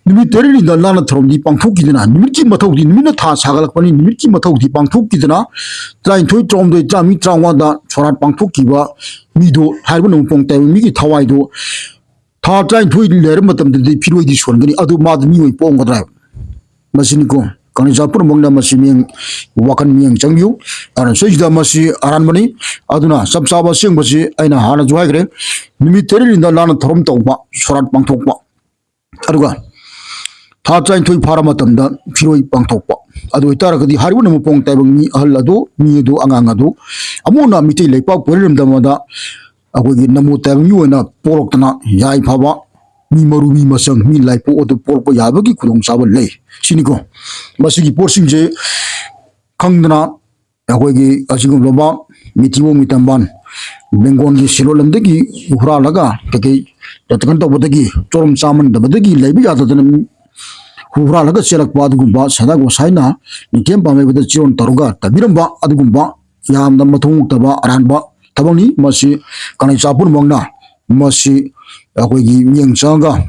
ꯅꯨꯃꯤꯠ ꯇꯔꯦꯠꯅꯤꯗ ꯂꯥꯟꯅ ꯊꯧꯔꯝꯗꯤ ꯄꯥꯡꯊꯣꯛꯈꯤꯗꯅ, ꯅꯨꯃꯤꯠꯀꯤ ꯃꯊꯧꯗꯤ, ꯅꯨꯃꯤꯠꯅ ꯊꯥ ꯁꯥꯒꯠꯂꯛꯄꯅꯤ, ꯅꯨꯃꯤꯠꯀꯤ ꯃꯊꯧꯗꯤ ꯄꯥꯡꯊꯣꯛꯈꯤꯗꯅ, ꯇꯔꯥꯅꯤꯊꯣꯏ, ꯇꯔꯥꯍꯨꯝꯗꯣꯏ, ꯇꯔꯥꯃꯔꯤ, ꯇꯔꯥꯃꯉꯥꯗ ꯁꯣꯔꯥꯠ ꯄꯥꯡꯊꯣꯛꯈꯤꯕ ꯃꯤꯗꯣ, ꯍꯥꯏꯔꯤꯕ ꯅꯃꯨꯄꯣꯡ ꯇꯥꯏꯕꯪ ꯃꯤꯒꯤ ꯊꯋꯥꯏꯗꯣ ꯊꯥ ꯇꯔꯥꯅꯤꯊꯣꯏ ꯂꯩꯔ ꯃꯇꯝꯗꯗꯤ ꯐꯤꯔꯣꯏꯗꯤ ꯁꯣꯟꯒꯅꯤ꯫ ꯑꯗꯨ ꯃꯥꯗꯤ ꯃꯤꯑꯣꯏ ꯄꯣꯛꯑꯝꯒꯗ꯭ꯔꯥ ꯍꯥꯏꯕ꯫ ꯃꯁꯤꯅꯤꯀꯣ, ꯀꯥꯡꯂꯩꯆꯥ ꯄꯨꯝꯅꯃꯛꯅ ꯃꯁꯤ ꯃꯤꯠꯌꯦꯡ, ꯋꯥꯈꯜ ꯃꯤꯠꯌꯦꯡ ꯆꯪꯕꯤꯌꯨ꯫ ꯑꯗꯨꯅ ꯁꯤꯗꯩꯁꯤꯗ ꯃꯁꯤ ꯑꯔꯥꯟꯕꯅꯤ꯫ ꯑꯗꯨꯅ ꯆꯞ ꯆꯥꯕ ꯑꯁꯦꯡꯕꯁꯤ ꯑꯩꯅ ꯍꯥꯟꯅꯁꯨ ꯍꯥꯏꯈ꯭ꯔꯦ, ꯅꯨꯃꯤꯠ ꯇꯔꯦꯠꯅꯤꯗ ꯂꯥꯟꯅ ꯊꯧꯔꯝ ꯇꯧꯕ, ꯁꯣꯔꯥꯠ ꯄꯥꯡꯊꯣꯛꯄ, ꯑꯗꯨꯒ ꯊꯥ ꯇꯔꯥꯅꯤꯊꯣꯏ ꯐꯥꯔ ꯃꯇꯝꯗ ꯐꯤꯔꯣꯏ ꯄꯥꯡꯊꯣꯛꯄ꯫ ꯑꯗꯨ ꯑꯣꯏꯇꯥꯔꯒꯗꯤ ꯍꯥꯏꯔꯤꯕ ꯅꯃꯨꯄꯣꯡ ꯇꯥꯏꯕꯪ ꯃꯤ, ꯑꯍꯜ ꯑꯗꯨ, ꯃꯤ ꯑꯗꯨ, ꯑꯉꯥꯡ ꯑꯗꯨ ꯑꯃꯨꯛ ꯍꯟꯅ ꯃꯤꯇꯩ ꯂꯩꯄꯥꯛ ꯄꯣꯏꯔꯝꯗꯕꯗ ꯑꯩꯈꯣꯏꯒꯤ ꯅꯃꯨ ꯇꯥꯏꯕꯪ ꯃꯤ ꯑꯣꯏꯅ ꯄꯣꯛꯂꯛꯇꯅ ꯌꯥꯏꯐꯕ ꯃꯤ ꯃꯔꯨ, ꯃꯤ ꯃꯆꯪ, ꯃꯤ ꯂꯥꯏꯄꯣꯛ ꯑꯗꯨ ꯄꯣꯛꯂꯛꯄ ꯌꯥꯕꯒꯤ ꯈꯨꯗꯣꯡꯆꯥꯕ ꯂꯩ꯫ ꯁꯤꯅꯤꯀꯣ, ꯃꯁꯤꯒꯤ ꯄꯣꯠꯁꯤꯡꯁꯦ ꯈꯪꯗꯅ ꯑꯩꯈꯣꯏꯒꯤ ꯑꯁꯤꯒꯨꯝꯂꯕ ꯃꯤꯊꯤꯕꯣꯡ ꯃꯤꯇꯝꯕꯥꯟ ꯕꯦꯡꯒꯣꯜꯒꯤ ꯁꯤꯂꯣꯠ ꯂꯝꯗꯒꯤ ꯍꯨꯔꯥꯜꯂꯒ ꯀꯩꯀꯩ ꯀꯩꯅꯣ ꯇꯧꯕꯗꯒꯤ, ꯆꯣꯔꯝ ꯆꯥꯃꯟꯗꯕꯗꯒꯤ ꯂꯩꯕ ꯌꯥꯗꯗꯅ ꯍꯨꯔꯥꯜꯂꯒ ꯆꯦꯜꯂꯛꯄ ꯑꯗꯨꯒꯨꯝꯕ ꯁꯗꯥ ꯒꯣꯁꯥꯏꯅ ꯅꯤꯡꯊꯦꯝ ꯄꯥꯝꯂꯩꯕꯗ ꯆꯤꯔꯣꯟ ꯇꯧꯔꯒ ꯇꯥꯕꯤꯔꯝꯕ ꯑꯗꯨꯒꯨꯝꯕ ꯌꯥꯝꯅ ꯃꯊꯣꯡ ꯍꯨꯛꯇꯕ ꯑꯔꯥꯟꯕ ꯊꯕꯛꯅꯤ꯫ ꯃꯁꯤ ꯀꯪꯂꯩꯆꯥ ꯄꯨꯝꯅꯃꯛꯅ ꯃꯁꯤ ꯑꯩꯈꯣꯏꯒꯤ ꯃꯤꯠꯌꯦꯡ ꯆꯪꯉꯒ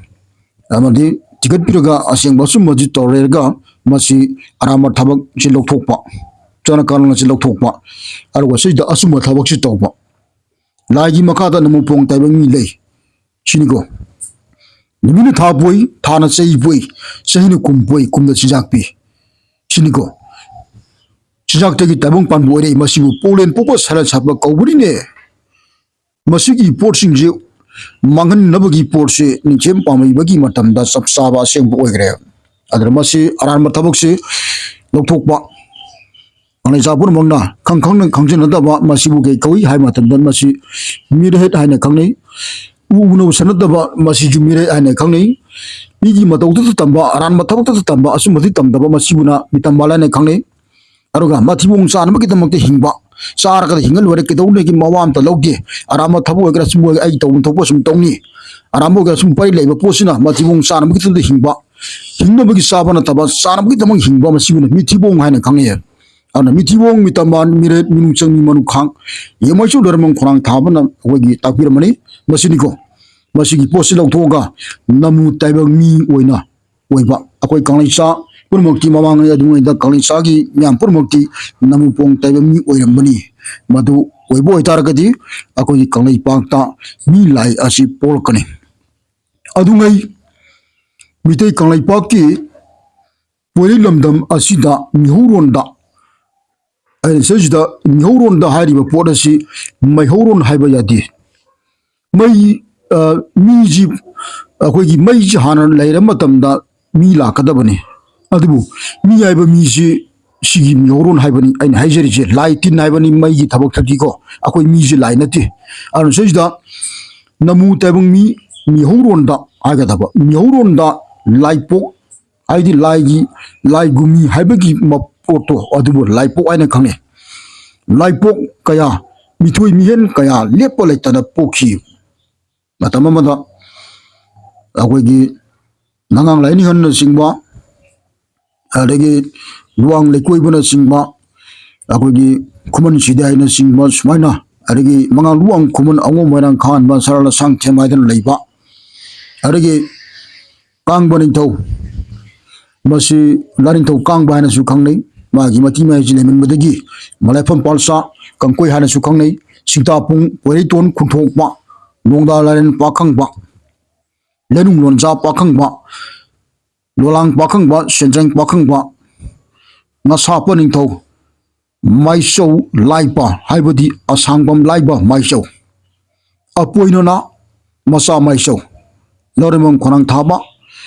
ꯑꯃꯗꯤ ꯊꯤꯒꯠꯄꯤꯔꯒ ꯑꯁꯦꯡꯕ ꯑꯆꯨꯝꯕꯁꯤ ꯇꯧꯔꯦꯔꯒ ꯃꯁꯤ ꯑꯔꯥꯟꯕ ꯊꯕꯛꯁꯤ ꯂꯧꯊꯣꯛꯄ, ꯆꯠꯅ ꯀꯥꯡꯂꯣꯟ ꯑꯁꯤ ꯂꯧꯊꯣꯛꯄ, ꯑꯗꯨꯒ ꯁꯤꯗ ꯑꯆꯨꯝꯕ ꯊꯕꯛꯁꯤ ꯇꯧꯕ꯫ ꯂꯥꯏꯒꯤ ꯃꯈꯥꯗ ꯅꯃꯨꯄꯣꯡ ꯇꯥꯏꯕꯪ ꯃꯤ ꯂꯩ꯫ ꯁꯤꯅꯤꯀꯣ, ꯅꯨꯃꯤꯠꯅ ꯊꯥ ꯄꯣꯛꯏ, ꯊꯥꯅ ꯆꯍꯤ ꯄꯣꯛꯏ, ꯆꯍꯤꯅ ꯀꯨꯝ ꯄꯣꯛꯏ, ꯀꯨꯝꯅ ꯆꯤꯟꯖꯥꯛ ꯄꯤ꯫ ꯁꯤꯅꯤꯀꯣ, ꯆꯤꯟꯖꯥꯛꯇꯒꯤ ꯇꯥꯏꯕꯪ ꯄꯥꯟꯕ ꯑꯣꯏꯔꯛꯏ꯫ ꯃꯁꯤꯕꯨ ꯄꯣꯛꯂꯦꯟ ꯄꯣꯛꯄ ꯁꯔꯠ ꯁꯥꯠꯄ ꯀꯧꯕꯅꯤꯅꯦ꯫ ꯃꯁꯤꯒꯤ ꯄꯣꯠꯁꯤꯡꯁꯤ ꯃꯥꯡꯍꯟꯅꯕꯒꯤ ꯄꯣꯠꯁꯤ ꯅꯤꯡꯊꯦꯝ ꯄꯥꯝꯂꯩꯕꯒꯤ ꯃꯇꯝꯗ ꯆꯞ ꯆꯥꯕ ꯑꯁꯦꯡꯕ ꯑꯣꯏꯈ꯭ꯔꯦ꯫ ꯑꯗꯨꯅ ꯃꯁꯤ ꯑꯔꯥꯟꯕ ꯊꯕꯛꯁꯤ ꯂꯧꯊꯣꯛꯄ꯫ ꯀꯪꯂꯩꯆꯥ ꯄꯨꯝꯅꯃꯛꯅ ꯈꯪ ꯈꯪꯅ ꯈꯪꯖꯤꯟꯅꯗꯕ ꯃꯁꯤꯕꯨ ꯀꯩ ꯀꯧꯏ ꯍꯥꯏꯕ ꯃꯇꯝꯗ ꯃꯁꯤ ꯃꯤꯔꯦꯠ ꯍꯥꯏꯅ ꯈꯪꯅꯩ꯫ ꯎ ꯎꯅ ꯎꯁꯟꯅꯗꯕ ꯃꯁꯤꯁꯨ ꯃꯤꯔꯦꯠ ꯍꯥꯏꯅ ꯈꯪꯅꯩ꯫ ꯃꯤꯒꯤ ꯃꯇꯧꯗꯇ ꯇꯝꯕ, ꯑꯔꯥꯟꯕ ꯊꯕꯛꯇꯇ ꯇꯝꯕ, ꯑꯆꯨꯝꯕꯗꯤ ꯇꯝꯗꯕ ꯃꯁꯤꯕꯨꯅ ꯃꯤꯇꯝꯕꯥꯜ ꯍꯥꯏꯅ ꯈꯪꯅꯩ꯫ ꯑꯗꯨꯒ ꯃꯊꯤꯕꯣꯡ ꯆꯥꯅꯕꯒꯤꯗꯃꯛꯇ ꯍꯤꯡꯕ, ꯆꯥꯔꯒꯗ ꯍꯤꯡꯉ ꯂꯣꯏꯔꯦ, ꯀꯩꯗꯧꯅꯦꯒꯤ ꯃꯋꯥ ꯑꯝꯇ ꯂꯧꯗꯦ꯫ ꯑꯔꯥꯟꯕ ꯊꯕꯛ ꯑꯣꯏꯒꯦꯔꯥ, ꯑꯆꯨꯝꯕ ꯑꯣꯏꯒꯦꯔꯥ, ꯑꯩ ꯇꯧꯐꯝ ꯊꯣꯛꯄ ꯁꯨꯝ ꯇꯧꯅꯤ꯫ ꯑꯔꯥꯟꯕ ꯑꯣꯏꯒꯦꯔꯥ, ꯁꯨꯝ ꯄꯔꯤ ꯂꯩꯕ ꯄꯣꯠꯁꯤꯅ ꯃꯊꯤꯕꯣꯡ ꯆꯥꯅꯕꯒꯤꯗꯃꯛꯇ ꯍꯤꯡꯕ, ꯍꯤꯡꯅꯕꯒꯤ ꯆꯥꯕ ꯅꯠꯇꯕ ꯆꯥꯅꯕꯒꯤꯗꯃꯛ ꯍꯤꯡꯕ, ꯃꯁꯤꯕꯨꯅ ꯃꯤꯊꯤꯕꯣꯡ ꯍꯥꯏꯅ ꯈꯪꯅꯩ꯫ ꯑꯗꯨꯅ ꯃꯤꯊꯤꯕꯣꯡ, ꯃꯤꯇꯝꯕꯥꯟ, ꯃꯤꯔꯦꯠ, ꯃꯤꯅꯨꯡꯆꯪ, ꯃꯤ ꯃꯅꯨꯈꯥꯡ, ꯌꯦꯡꯃꯩꯁꯨ ꯂꯣꯏꯔꯃꯪ ꯈꯣꯡꯅꯥꯡ ꯊꯥꯕꯅ ꯑꯩꯈꯣꯏꯒꯤ ꯇꯥꯛꯄꯤꯔꯝꯕꯅꯤ꯫ ꯃꯁꯤꯅꯤꯀꯣ, ꯃꯁꯤꯒꯤ ꯄꯣꯠꯁꯤ ꯂꯧꯊꯣꯛꯑꯒ ꯅꯃꯨ ꯇꯥꯏꯕꯪ ꯃꯤ ꯑꯣꯏꯅ ꯑꯣꯏꯕ ꯑꯩꯈꯣꯏ ꯀꯪꯂꯩꯆꯥ ꯄꯨꯝꯅꯃꯛꯇꯤ, ꯃꯃꯥꯡꯉꯩ ꯑꯗꯨꯉꯩꯗ ꯀꯪꯂꯩꯆꯥꯒꯤ ꯃꯤꯌꯥꯝ ꯄꯨꯝꯅꯃꯛꯇꯤ ꯅꯃꯨꯄꯣꯡ ꯇꯥꯏꯕ ꯃꯤ ꯑꯣꯏꯔꯝꯕꯅꯤ꯫ ꯃꯗꯨ ꯑꯣꯏꯕ ꯑꯣꯏꯇꯥꯔꯒꯗꯤ ꯑꯩꯈꯣꯏꯒꯤ ꯀꯪꯂꯩꯄꯥꯛꯇ ꯃꯤ ꯂꯥꯏ ꯑꯁꯤ ꯄꯣꯛꯂꯛꯀꯅꯤ꯫ ꯑꯗꯨꯉꯩ ꯃꯤꯇꯩ ꯀꯪꯂꯩꯄꯥꯛꯀꯤ ꯄꯣꯏꯔꯩ ꯂꯝꯗꯝ ꯑꯁꯤꯗ ꯃꯤꯍꯧꯔꯣꯟꯗ, ꯑꯩꯅ ꯁꯤꯗꯩꯁꯤꯗ ꯃꯤꯍꯧꯔꯣꯟꯗ ꯍꯥꯏꯔꯤꯕ ꯄꯣꯠ ꯑꯁꯤ ꯃꯩꯍꯧꯔꯣꯟ ꯍꯥꯏꯕ ꯌꯥꯗꯦ꯫ ꯃꯩ, ꯑ, ꯃꯤꯁꯤ, ꯑꯩꯈꯣꯏꯒꯤ ꯃꯩꯁꯤ ꯍꯥꯟꯅ ꯂꯩꯔ ꯃꯇꯝꯗ ꯃꯤ ꯂꯥꯛꯀꯗꯕꯅꯤ꯫ ꯑꯗꯨꯕꯨ ꯃꯤ ꯍꯥꯏꯕ ꯃꯤꯁꯤ ꯁꯤꯒꯤ ꯃꯤꯍꯧꯔꯣꯟ ꯍꯥꯏꯕꯅꯤ ꯑꯩꯅ ꯍꯥꯏꯖꯔꯤꯁꯦ꯫ ꯂꯥꯏ ꯇꯤꯟ ꯍꯥꯏꯕꯅꯤ ꯃꯩꯒꯤ ꯊꯕꯛꯇꯗꯤꯀꯣ, ꯑꯩꯈꯣꯏ ꯃꯤꯁꯦ ꯂꯥꯏ ꯅꯠꯇꯦ꯫ ꯑꯗꯨꯅ ꯁꯤꯗꯩꯁꯤꯗ ꯅꯃꯨ ꯇꯥꯏꯕꯪ ꯃꯤ, ꯃꯤꯍꯧꯔꯣꯟꯗ ꯍꯥꯏꯒꯗꯕ, ꯃꯤꯍꯧꯔꯣꯟꯗ ꯂꯥꯏꯄꯣꯛ ꯍꯥꯏꯗꯤ ꯂꯥꯏꯒꯤ, ꯂꯥꯏꯒꯨꯝꯃꯤ ꯍꯥꯏꯕꯒꯤ ꯃ-, ꯄꯣꯠꯇꯣ, ꯑꯗꯨꯕꯨ ꯂꯥꯏꯄꯣꯛ ꯍꯥꯏꯅ ꯈꯪꯅꯩ꯫ ꯂꯥꯏꯄꯣꯛ ꯀꯌꯥ, ꯃꯤꯊꯣꯏ ꯃꯤꯍꯦꯟ ꯀꯌꯥ ꯂꯦꯞꯄ ꯂꯩꯇꯅ ꯄꯣꯛꯈꯤ꯫ ꯃꯇꯝ ꯑꯃꯗ ꯑꯩꯈꯣꯏꯒꯤ ꯅꯉꯥꯡ ꯂꯥꯏꯅꯤꯡꯍꯟꯅꯆꯤꯡꯕ, ꯑꯗꯒꯤ ꯂꯨꯋꯥꯡ ꯂꯩꯀꯣꯏꯕꯅꯆꯤꯡꯕ, ꯑꯩꯈꯣꯏꯒꯤ ꯈꯨꯃꯟ ꯁꯤꯗꯥꯏꯅꯆꯤꯡꯕ, ꯁꯨꯃꯥꯏꯅ, ꯑꯗꯒꯤ ꯃꯉꯥꯡ ꯂꯨꯋꯥꯡ ꯈꯨꯃꯟ ꯑꯉꯣꯝ ꯃꯣꯏꯔꯥꯡ ꯈꯥꯟꯕ ꯁꯔꯥ ꯂꯁꯥꯡ ꯊꯦꯝ ꯍꯥꯏꯗꯅ ꯂꯩꯕ, ꯑꯗꯒꯤ ꯀꯥꯡꯕ ꯅꯤꯡꯊꯧ, ꯃꯁꯤ ꯂꯥꯏꯅꯤꯡꯊꯧ ꯀꯥꯡꯕ ꯍꯥꯏꯅꯁꯨ ꯈꯪꯅꯩ꯫ ꯃꯥꯒꯤ ꯃꯇꯤ ꯃꯌꯥꯏꯁꯤ ꯂꯩꯃꯟꯕꯗꯒꯤ ꯃꯂꯥꯏꯐꯝ ꯄꯥꯜꯆꯥ ꯀꯪꯀꯣꯏ ꯍꯥꯏꯅꯁꯨ ꯈꯪꯅꯩ꯫ ꯁꯤꯡꯇꯥꯄꯨꯡ ꯄꯣꯏꯔꯩꯇꯣꯟ ꯈꯨꯟꯊꯣꯛꯄ, ꯂꯣꯡꯗꯥ ꯂꯥꯏꯔꯦꯟ ꯄꯥꯈꯪꯕ, ꯂꯩꯅꯨꯡ ꯂꯣꯟꯖꯥ ꯄꯥꯈꯪꯕ, ꯂꯣꯂꯥꯡ ꯄꯥꯈꯪꯕ, ꯁꯦꯟꯖꯦꯡ ꯄꯥꯈꯪꯕ, ꯉꯁꯥꯞꯄ ꯅꯤꯡꯊꯧ, ꯃꯥꯏꯆꯧ ꯂꯥꯏꯄ ꯍꯥꯏꯕꯗꯤ ꯑꯁꯥꯡꯕꯝ ꯂꯥꯏꯕ ꯃꯥꯏꯆꯧ, ꯑꯄꯣꯏꯅꯅ ꯃꯆꯥ ꯃꯥꯏꯆꯧ, ꯂꯧꯔꯦꯝꯕꯝ ꯈꯣꯡꯅꯥꯡ ꯊꯥꯕ,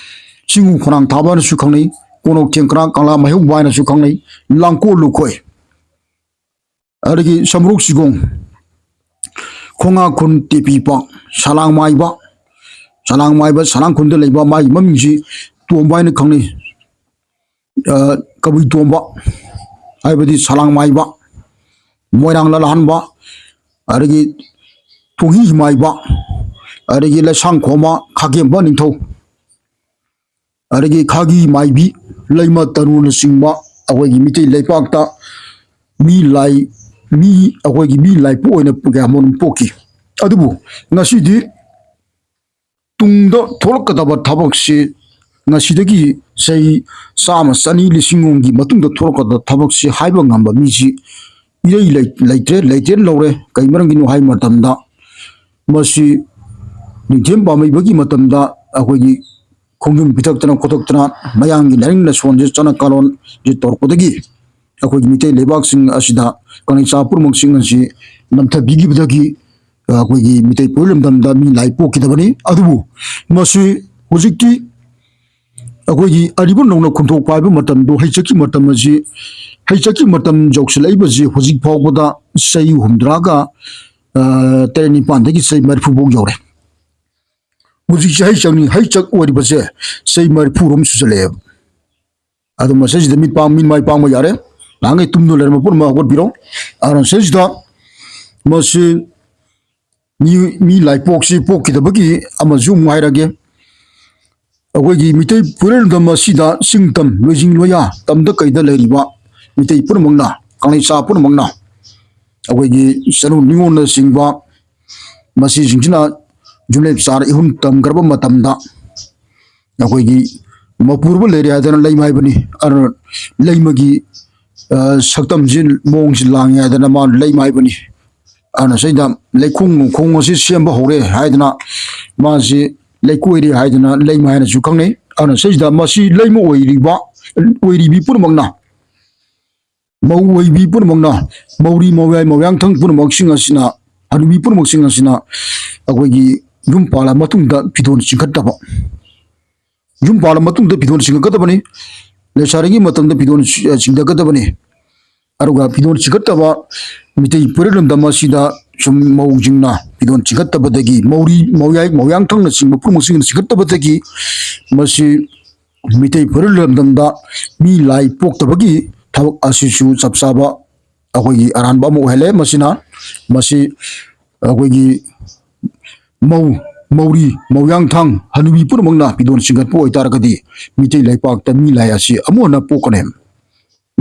ꯆꯤꯡꯉꯨ ꯈꯣꯡꯅꯥꯡ ꯊꯥꯕ ꯍꯥꯏꯅꯁꯨ ꯈꯪꯅꯩ, ꯀꯣꯅꯧ ꯊꯦꯡꯀ꯭ꯔꯥ ꯀꯪꯂꯥ ꯃꯥꯏꯍꯧꯕ ꯍꯥꯏꯅꯁꯨ ꯈꯪꯅꯩ, ꯂꯥꯡꯀꯣꯜ ꯂꯨꯈꯣꯏ, ꯑꯗꯒꯤ ꯁꯝꯕ꯭ꯔꯨꯛ ꯆꯤꯒꯣꯡ, ꯈꯣꯡꯉꯥꯈꯨꯟ ꯇꯦꯄꯤꯄ, ꯁꯂꯥꯡ ꯃꯥꯏꯕ, ꯁꯂꯥꯡ ꯃꯥꯏꯕ, ꯁꯂꯥꯡꯈꯨꯟꯗ ꯂꯩꯕ ꯃꯥꯒꯤ ꯃꯃꯤꯡꯁꯤ ꯇꯣꯝꯕ ꯍꯥꯏꯅ ꯈꯪꯅꯩ꯫ ꯑ, ꯀꯕꯨꯏ ꯇꯣꯝꯕ ꯍꯥꯏꯕꯗꯤ ꯁꯂꯥꯡ ꯃꯥꯏꯕ, ꯃꯣꯏꯔꯥꯡ ꯂꯥꯜꯍꯟꯕ, ꯑꯗꯒꯤ ꯊꯣꯡꯍꯤ ꯃꯥꯏꯕ, ꯑꯗꯒꯤ ꯂꯩꯁꯥꯡ ꯈꯣꯝꯕ, ꯈꯥꯒꯦꯝꯕ ꯅꯤꯡꯊꯧ, ꯑꯗꯒꯤ ꯈꯥꯒꯤ ꯃꯥꯏꯕꯤ, ꯂꯩꯃ ꯇꯔꯨꯅꯆꯤꯡꯕ, ꯑꯩꯈꯣꯏꯒꯤ ꯃꯤꯇꯩ ꯂꯩꯄꯥꯛꯇ ꯃꯤ ꯂꯥꯏ, ꯃꯤ, ꯑꯩꯈꯣꯏꯒꯤ ꯃꯤ ꯂꯥꯏ ꯄꯣꯛ ꯑꯣꯏꯅ ꯀꯌꯥ ꯑꯃꯔꯣꯝ ꯄꯣꯛꯈꯤ꯫ ꯑꯗꯨꯕꯨ ꯉꯁꯤꯗꯤ ꯇꯨꯡꯗ ꯊꯣꯛꯂꯛꯀꯗꯕ ꯊꯕꯛꯁꯤ, ꯉꯁꯤꯗꯒꯤ ꯆꯍꯤ ꯆꯥꯝꯃ, ꯆꯅꯤ, ꯂꯤꯁꯤꯡ ꯑꯃꯒꯤ ꯃꯇꯨꯡꯗ ꯊꯣꯛꯂꯛꯀꯗꯕ ꯊꯕꯛꯁꯤ ꯍꯥꯏꯕ ꯉꯝꯕ ꯃꯤꯁꯤ ꯏꯔꯩ ꯂꯩ-, ꯂꯩꯇ꯭ꯔꯦ, ꯂꯩꯇ꯭ꯔꯦꯅ ꯂꯧꯔꯦ꯫ ꯀꯩ ꯃꯔꯝꯒꯤꯅꯣ ꯍꯥꯏꯕ ꯃꯇꯝꯗ, ꯃꯁꯤ ꯅꯤꯡꯊꯦꯝ ꯄꯥꯝꯃꯩꯕꯒꯤ ꯃꯇꯝꯗ ꯑꯩꯈꯣꯏꯒꯤ ꯈꯣꯡꯖꯨꯝ ꯄꯤꯊꯛꯇꯅ ꯈꯣꯠꯇꯛꯇꯅ ꯃꯌꯥꯝꯒꯤ ꯂꯥꯏꯅꯤꯡ ꯂꯥꯏꯁꯣꯟꯁꯦ, ꯆꯠꯅꯀꯥꯂꯣꯟꯁꯦ ꯇꯧꯔꯛꯄꯗꯒꯤ ꯑꯩꯈꯣꯏꯒꯤ ꯃꯤꯇꯩ ꯂꯩꯕꯥꯛꯁꯤꯡ ꯑꯁꯤꯗ ꯀꯪꯂꯩꯆꯥ ꯄꯨꯝꯅꯃꯛꯁꯤꯡ ꯑꯁꯤ ꯅꯝꯊꯕꯤꯈꯤꯕꯗꯒꯤ ꯑꯩꯈꯣꯏꯒꯤ ꯃꯤꯇꯩ ꯄꯣꯏꯔꯣꯜ ꯂꯝꯗꯝꯗ ꯃꯤ ꯂꯥꯏ ꯄꯣꯛꯈꯤꯗꯕꯅꯤ꯫ ꯑꯗꯨꯕꯨ ꯃꯁꯤ ꯍꯧꯖꯤꯛꯇꯤ ꯑꯩꯈꯣꯏꯒꯤ ꯑꯔꯤꯕ ꯅꯧꯅ ꯈꯨꯟꯊꯣꯛꯄ ꯍꯥꯏꯕ ꯃꯇꯝꯗꯣ, ꯍꯩꯆꯠꯀꯤ ꯃꯇꯝ ꯑꯁꯤ, ꯍꯩꯆꯠꯀꯤ ꯃꯇꯝ ꯌꯧꯁꯤꯜꯂꯛꯏꯕꯁꯤ ꯍꯧꯖꯤꯛ ꯐꯥꯎꯕꯗ ꯆꯍꯤ ꯍꯨꯝꯗ꯭ꯔꯥꯒ, ꯑ, ꯇꯔꯦꯠ ꯅꯤꯄꯥꯟꯗꯒꯤ ꯆꯍꯤ ꯃꯔꯤꯐꯨ ꯐꯥꯎ ꯌꯧꯔꯦ꯫ ꯍꯧꯖꯤꯛꯁꯦ ꯍꯩꯆꯠꯅꯤ, ꯍꯩꯆꯠ ꯑꯣꯏꯔꯤꯕꯁꯦ ꯆꯍꯤ ꯃꯔꯤꯐꯨꯔꯣꯝ ꯁꯨꯖꯜꯂꯛꯑꯦꯕ꯫ ꯑꯗꯣ ꯃꯁꯤꯁꯤꯗ ꯃꯤꯠ ꯄꯥꯡ-, ꯃꯤꯠ ꯃꯥꯏ ꯄꯥꯡꯕ ꯌꯥꯔꯦ꯫ ꯅꯍꯥꯟꯈꯩ ꯇꯨꯝꯗꯨꯅ ꯂꯩꯔꯝꯕ ꯄꯨꯝꯅꯃꯛ ꯍꯧꯒꯠꯄꯤꯔꯣ꯫ ꯑꯗꯨꯅ ꯁꯤꯁꯤꯗ ꯃꯁꯤ ꯃꯤ, ꯃꯤ ꯂꯥꯏꯄꯣꯛꯁꯤ ꯄꯣꯛꯈꯤꯗꯕꯒꯤ ꯑꯃꯁꯨ ꯑꯃꯨꯛ ꯍꯥꯏꯔꯒꯦ꯫ ꯑꯩꯈꯣꯏꯒꯤ ꯃꯤꯇꯩ ꯄꯨꯔꯦꯜꯗꯝ ꯑꯁꯤꯗ ꯆꯤꯡ ꯇꯝ, ꯂꯣꯏꯖꯤꯡ ꯂꯣꯏꯌꯥ, ꯇꯝꯗ ꯀꯩꯗ ꯂꯩꯔꯤꯕ ꯃꯤꯇꯩ ꯄꯨꯝꯅꯃꯛꯅ, ꯀꯪꯂꯩꯆꯥ ꯄꯨꯝꯅꯃꯛꯅ, ꯑꯩꯈꯣꯏꯒꯤ ꯆꯅꯨ ꯅꯤꯉꯣꯜꯅꯆꯤꯡꯕ ꯃꯁꯤꯁꯤꯡꯁꯤꯅ ꯌꯨꯝꯂꯩ ꯆꯥꯔ ꯏꯍꯨꯟ ꯇꯝꯈ꯭ꯔꯕ ꯃꯇꯝꯗ, ꯑꯩꯈꯣꯏꯒꯤ ꯃꯄꯨꯔꯕ ꯂꯩꯔꯦ ꯍꯥꯏꯗꯅ ꯂꯩꯃ ꯍꯥꯏꯕꯅꯤ꯫ ꯑꯗꯨꯅ ꯂꯩꯃꯒꯤ, ꯑ, ꯁꯛꯇꯝꯁꯤ, ꯃꯑꯣꯡꯁꯤ ꯂꯥꯡꯉꯦ ꯍꯥꯏꯗꯅ ꯃꯥ ꯂꯩꯃ ꯍꯥꯏꯕꯅꯤ꯫ ꯑꯗꯨꯅ ꯁꯤꯗ ꯂꯩꯈꯣꯡ ꯅꯨꯡꯈꯣꯡ ꯑꯁꯤ ꯁꯦꯝꯕ ꯍꯧꯔꯦ ꯍꯥꯏꯗꯅ, ꯃꯥꯁꯤ ꯂꯩꯀꯣꯏꯔꯦ ꯍꯥꯏꯗꯅ ꯂꯩꯃ ꯍꯥꯏꯅꯁꯨ ꯈꯪꯅꯩ꯫ ꯑꯗꯨꯅ ꯁꯤꯗ ꯃꯁꯤ ꯂꯩꯃ ꯑꯣꯏꯔꯤꯕ, ꯑꯣꯏꯔꯤꯕꯤ ꯄꯨꯝꯅꯃꯛꯅ, ꯃꯧ ꯑꯣꯏꯕꯤ ꯄꯨꯝꯅꯃꯛꯅ, ꯃꯧꯔꯤ, ꯃꯧꯌꯥꯏ, ꯃꯧꯌꯥꯡꯊꯪ ꯄꯨꯝꯅꯃꯛꯁꯤꯡ ꯑꯁꯤꯅ, ꯍꯅꯨꯕꯤ ꯄꯨꯝꯅꯃꯛꯁꯤꯡ ꯑꯁꯤꯅ ꯑꯩꯈꯣꯏꯒꯤ ꯌꯨꯝ ꯄꯥꯜꯂ ꯃꯇꯨꯡꯗ ꯐꯤꯗꯣꯟ ꯆꯤꯡꯈꯠꯇꯕ꯫ ꯌꯨꯝ ꯄꯥꯜꯂ ꯃꯇꯨꯡꯗ ꯐꯤꯗꯣꯟ ꯆꯤꯡꯈꯠꯀꯗꯕꯅꯤ꯫ ꯂꯩꯁꯥꯔꯤꯉꯩ ꯃꯇꯝꯗ ꯐꯤꯗꯣꯟ ꯆꯤ-, ꯆꯤꯡꯊꯒꯗꯕꯅꯤ꯫ ꯑꯗꯨꯒ ꯐꯤꯗꯣꯟ ꯆꯤꯡꯈꯠꯇꯕ, ꯃꯤꯇꯩ ꯄꯨꯔꯦꯜ ꯂꯝꯗꯝ ꯑꯁꯤꯗ ꯁꯨꯝ ꯃꯧꯁꯤꯡꯅ ꯐꯤꯗꯣꯟ ꯆꯤꯡꯈꯠꯇꯕꯗꯒꯤ, ꯃꯧꯔꯤ, ꯃꯧꯌꯥꯏ, ꯃꯧꯌꯥꯡꯊꯪꯅꯆꯤꯡꯕ ꯄꯨꯝꯅꯃꯛꯁꯤꯡꯅ ꯆꯤꯡꯈꯠꯇꯕꯗꯒꯤ, ꯃꯁꯤ ꯃꯤꯇꯩ ꯄꯨꯔꯦꯜ ꯂꯝꯗꯝꯗ ꯃꯤ ꯂꯥꯏ ꯄꯣꯛꯇꯕꯒꯤ ꯊꯕꯛ ꯑꯁꯤꯁꯨ ꯆꯞ ꯆꯥꯕ ꯑꯩꯈꯣꯏꯒꯤ ꯑꯔꯥꯟꯕ ꯑꯃ ꯑꯣꯏꯍꯜꯂꯦ꯫ ꯃꯁꯤꯅ, ꯃꯁꯤ ꯑꯩꯈꯣꯏꯒꯤ ꯃꯧ, ꯃꯧꯔꯤ, ꯃꯧꯌꯥꯡꯊꯥꯡ, ꯍꯅꯨꯕꯤ ꯄꯨꯝꯅꯃꯛꯅ ꯐꯤꯗꯣꯟ ꯆꯤꯡꯈꯠꯄ ꯑꯣꯏꯇꯥꯔꯒꯗꯤ ꯃꯤꯇꯩ ꯂꯩꯄꯥꯛꯇ ꯃꯤ ꯂꯥꯏ ꯑꯁꯤ ꯑꯃꯨꯛ ꯍꯟꯅ ꯄꯣꯛꯀꯅꯤ꯫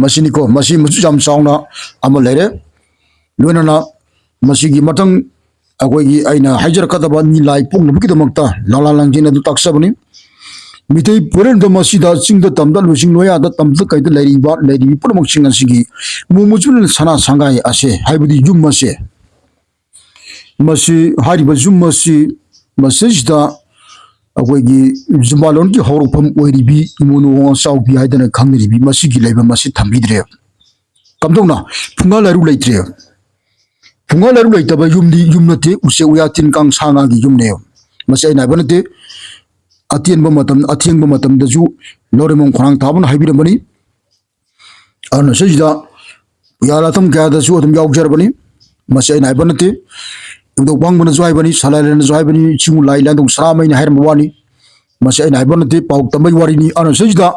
ꯃꯁꯤꯅꯤꯀꯣ, ꯃꯁꯤ ꯃꯆꯨ ꯌꯥꯝ ꯆꯥꯎꯅ ꯑꯃ ꯂꯩꯔꯦ꯫ ꯂꯣꯏꯅꯅ ꯃꯁꯤꯒꯤ ꯃꯊꯪ ꯑꯩꯈꯣꯏꯒꯤ ꯑꯩꯅ ꯍꯥꯏꯖꯔꯛꯀꯗꯕ ꯃꯤ ꯂꯥꯏ ꯄꯣꯛꯅꯕꯒꯤꯗꯃꯛꯇ ꯂꯥꯂꯥ ꯂꯥꯡꯖꯦꯟ ꯑꯗꯨ ꯇꯥꯛꯆꯕꯅꯤ꯫ ꯃꯤꯇꯩ ꯄꯨꯋꯥꯔꯤꯗ ꯃꯁꯤꯗ ꯆꯤꯡꯗ ꯇꯝꯗ ꯂꯣꯏꯁꯤꯡ ꯂꯣꯌꯥꯗ ꯇꯝꯗ ꯀꯩꯗ ꯂꯩꯔꯤꯕ ꯂꯩꯔꯤꯕꯤ ꯄꯨꯝꯅꯃꯛꯁꯤꯡ ꯑꯁꯤꯒꯤ ꯃꯣꯡ ꯃꯆꯨꯅ ꯁꯅꯥ ꯁꯪꯒꯥꯏ ꯑꯁꯦ, ꯍꯥꯏꯕꯗꯤ ꯌꯨꯝ ꯑꯁꯦ, ꯃꯁꯤ ꯍꯥꯏꯔꯤꯕ ꯌꯨꯝ ꯑꯁꯤ ꯃꯁꯤꯁꯤꯗ ꯑꯩꯈꯣꯏꯒꯤ ꯌꯨꯝꯕꯥꯂꯣꯟꯒꯤ ꯍꯧꯔꯛꯐꯝ ꯑꯣꯏꯔꯤꯕꯤ ꯏꯃꯣꯅꯨ ꯋꯥꯉꯥꯡ ꯆꯥꯎꯕꯤ ꯍꯥꯏꯗꯅ ꯈꯪꯅꯔꯤꯕꯤ ꯃꯁꯤꯒꯤ ꯂꯩꯐꯝ ꯑꯁꯤ ꯊꯝꯕꯤꯗ꯭ꯔꯦ꯫ ꯀꯝꯗꯧꯅ? ꯐꯨꯡꯒꯥ ꯂꯥꯏꯔꯨ ꯂꯩꯇ꯭ꯔꯦ꯫ ꯐꯨꯡꯒꯥ ꯂꯥꯏꯔꯨ ꯂꯩꯇꯕ ꯌꯨꯝꯗꯤ ꯌꯨꯝ ꯅꯠꯇꯦ, ꯎꯆꯦꯛ ꯎꯌꯥ ꯇꯤꯟ ꯀꯥꯡ ꯁꯥ ꯉꯥꯒꯤ ꯌꯨꯝꯅꯦ꯫ ꯃꯁꯤ ꯑꯩꯅ ꯍꯥꯏꯕ ꯅꯠꯇꯦ, ꯑꯇꯦꯟꯕ ꯃꯇꯝ ꯑꯊꯦꯡꯕ ꯃꯇꯝꯗꯁꯨ ꯂꯧꯔꯦꯝꯕꯝ ꯈꯣꯡꯅꯥꯡ ꯊꯥꯕꯅ ꯍꯥꯏꯕꯤꯔꯝꯕꯅꯤ꯫ ꯑꯗꯨꯅ ꯁꯤꯁꯤꯗ ꯄꯨꯌꯥ ꯂꯥꯊꯝ ꯀꯌꯥꯗꯁꯨ ꯑꯗꯨꯝ ꯌꯥꯎꯖꯔꯕꯅꯤ꯫ ꯃꯁꯤ ꯑꯩꯅ ꯍꯥꯏꯕ ꯅꯠꯇꯦ, ꯏꯕꯨꯙꯧ ꯄꯥꯡꯕꯅꯁꯨ ꯍꯥꯏꯕꯅꯤ, ꯁꯂꯥꯏꯂꯦꯟꯅꯁꯨ ꯍꯥꯏꯕꯅꯤ, ꯆꯤꯡꯉꯨ ꯂꯥꯏ ꯂꯥꯏꯗꯣꯡ ꯁꯅꯥꯃꯩꯅ ꯍꯥꯏꯔꯝꯕ ꯋꯥꯅꯤ꯫ ꯃꯁꯤ ꯑꯩꯅ ꯍꯥꯏꯕ ꯅꯠꯇꯦ, ꯄꯥꯎ ꯇꯝꯕꯒꯤ ꯋꯥꯔꯤꯅꯤ꯫ ꯑꯗꯨꯅ ꯁꯤꯁꯤꯗ